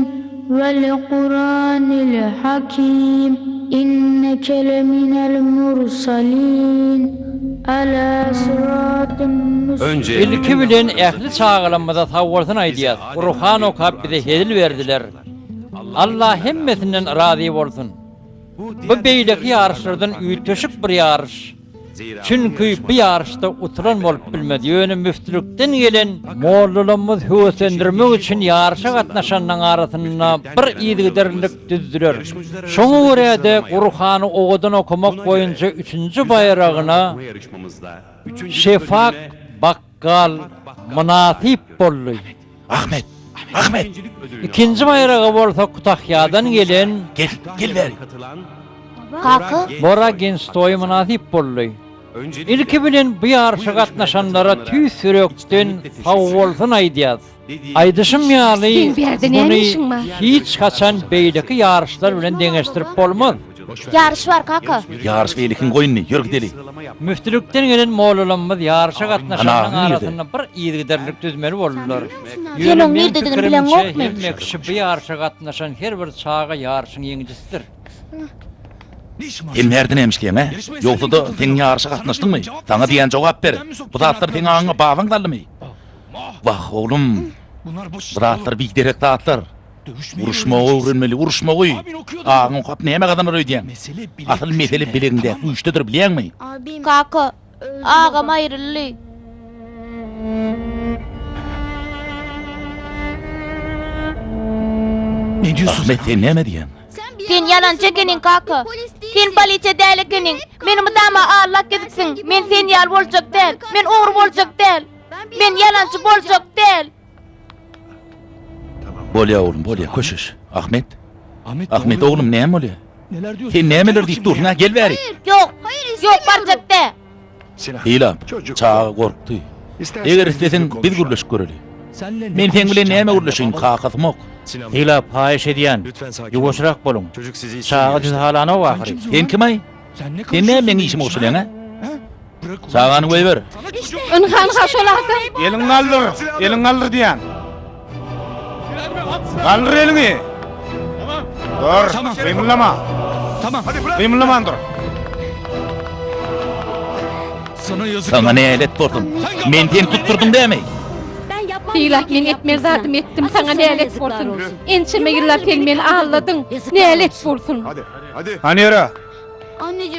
vel Kur'anil Hakim. Inneke leminel mursalin. Ala sıratyn Önce Ilki bilen ähli çagalarymyza sagbolsun aýdýas. Gurhan okap bize hezil berdiler. Allah hemmesinden razy bolsun. Bu beýleki ýaryşlardan üýtgeşik bir ýaryş. Çünki bu ýaryşda utulan bolup bilmez. Ýöne müftülikden gelen mollalarymyz höweslendirmek üçin ýaryşa gatnaşanlaryň arasynda bir yzygiderlilik düzdüler. Şoňa görä-de Gurhany owadan okamak boýunça üçünji baýragyna Şefak Bakgal mynasyp boldy. Ahmet! Ahmet! Ikinji baýraga bolsa Kutahýadan gelen Gel, gel bäri! Kaka? Bora Genstoý mynasyp boldy. Ilki bilen bu ýaryşa gatnaşanlara tüýs ýürekden sagbolsun aýdýas. Aýdyşym ýaly, Seň bärde näme muny işiň bar? hiç haçan beýleki ýaryşlar bilen deňeşdirip bolmaz. Ýaryş bar, kaka. Ýaryş beýlekiň goýnuny, ýör gideli. Müftülikden gelen mollalarymyz ýaryşa gatnaşanlaryň Ana, nirde? arasynda bir yzygiderlilik düzmeli boldular. Sen Ýöne oň meň nirdedigini pikirimçe, bileňokmy? hemme kişi bu ýaryşa gatnaşan her bir çaga ýaryşyň ýeňijisidir. Sen bärde näme işleýäň, hä? Ýogsa-da, sen ýaryşa gatnaşdyňmy? Saňa diýýän jogap ber! Bu zatlary seň aňyňa babaň saldymy? Wah, oglum! Bu zatlar biderek zatlar. Uruşmagy öwrenmeli, uruşmagy! Agyň okap näme gazanar öýdýäň? Asyl mesele bilegiňdäki güýçdedir, bilýäňmi? Kaka, agam aýryldy. Ahmet, sen näme diýýäň? Sen ýalançy ekeniň, kaka. Sen polisiýa däl ekeniň. Meni mydama aldap gezipsiň. Men sen ýaly boljak däl. Men ogry boljak däl. Men ýalançy boljak däl. Bolýa oglum, bolýa, köşeş. Ahmet? Ahmet oglum, näme bolýa? Sen nämeler diýip dursuň, hä? Gel bäri. Ýok, ýok, barjak däl. Sylap, çaga gorkdy. Eger isleseň, biz gürleşip göreli. Men seň bilen näme gürleşeýin, kakasymok. Sylap, haýyş edýän, ýuwaşrak boluň. Çaga sizi halanok ahyry. Sen kim-aý? Sen näme meň işime goşulýaň, hä? Çagany goýber. Ynha-ynha şol adam. Eliňi galdyr, eliňi galdyr diýýän. Galdyr eliňi. Dur, gymyldama. Gymyldaman dur. Saňa nälet bolsun. Men seni tutdurdym dämi? Sylap men etmeli zadymy etdim, saňa nälet bolsun. Ençeme ýyllap sen meni aldadyň. Nälet bolsun. Hany ýöre.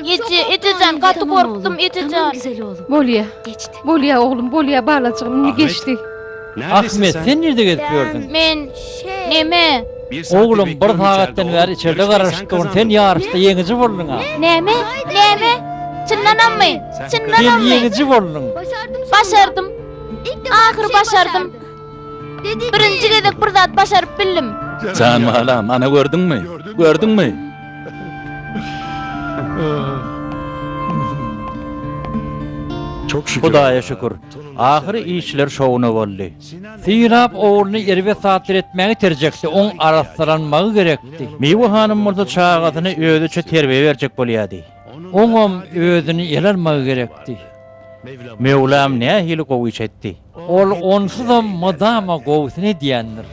Eje, ejejan, gaty gorkdum, ejejan. Bolýa. Bolýa oglum, bolýa balajygym, indi geçdi. Ahmet, sen nirde gezip ýördüň? Men, neme? Oglum, bir sagatdan bäri içerde garaşyp durun, sen ýaryşda ýeňiji bolduň-a. Näme? Näme? Çyndanammy? Sen Çyndanammy? ýeňiji bolduň. Başardym. Ahyry başardym. Birinji gezek bir zat başaryp bildim. Jan balam, ana gördüňmi? Gördüňmi? Hudaýa şükür, ahyry işler şowuna boldy. Sylap ogluny erbet zatlar etmäge iterjekdi, oň arassalanmagy gerekdi. Miwe hanym bolsa çagasyna özüçe terbiýe berjek bolýardy. Oňam özüni ele almagy gerekdi. Möwlam nähili gowy iş etdi. Ol onsuzam mydama gowusyny edýändir.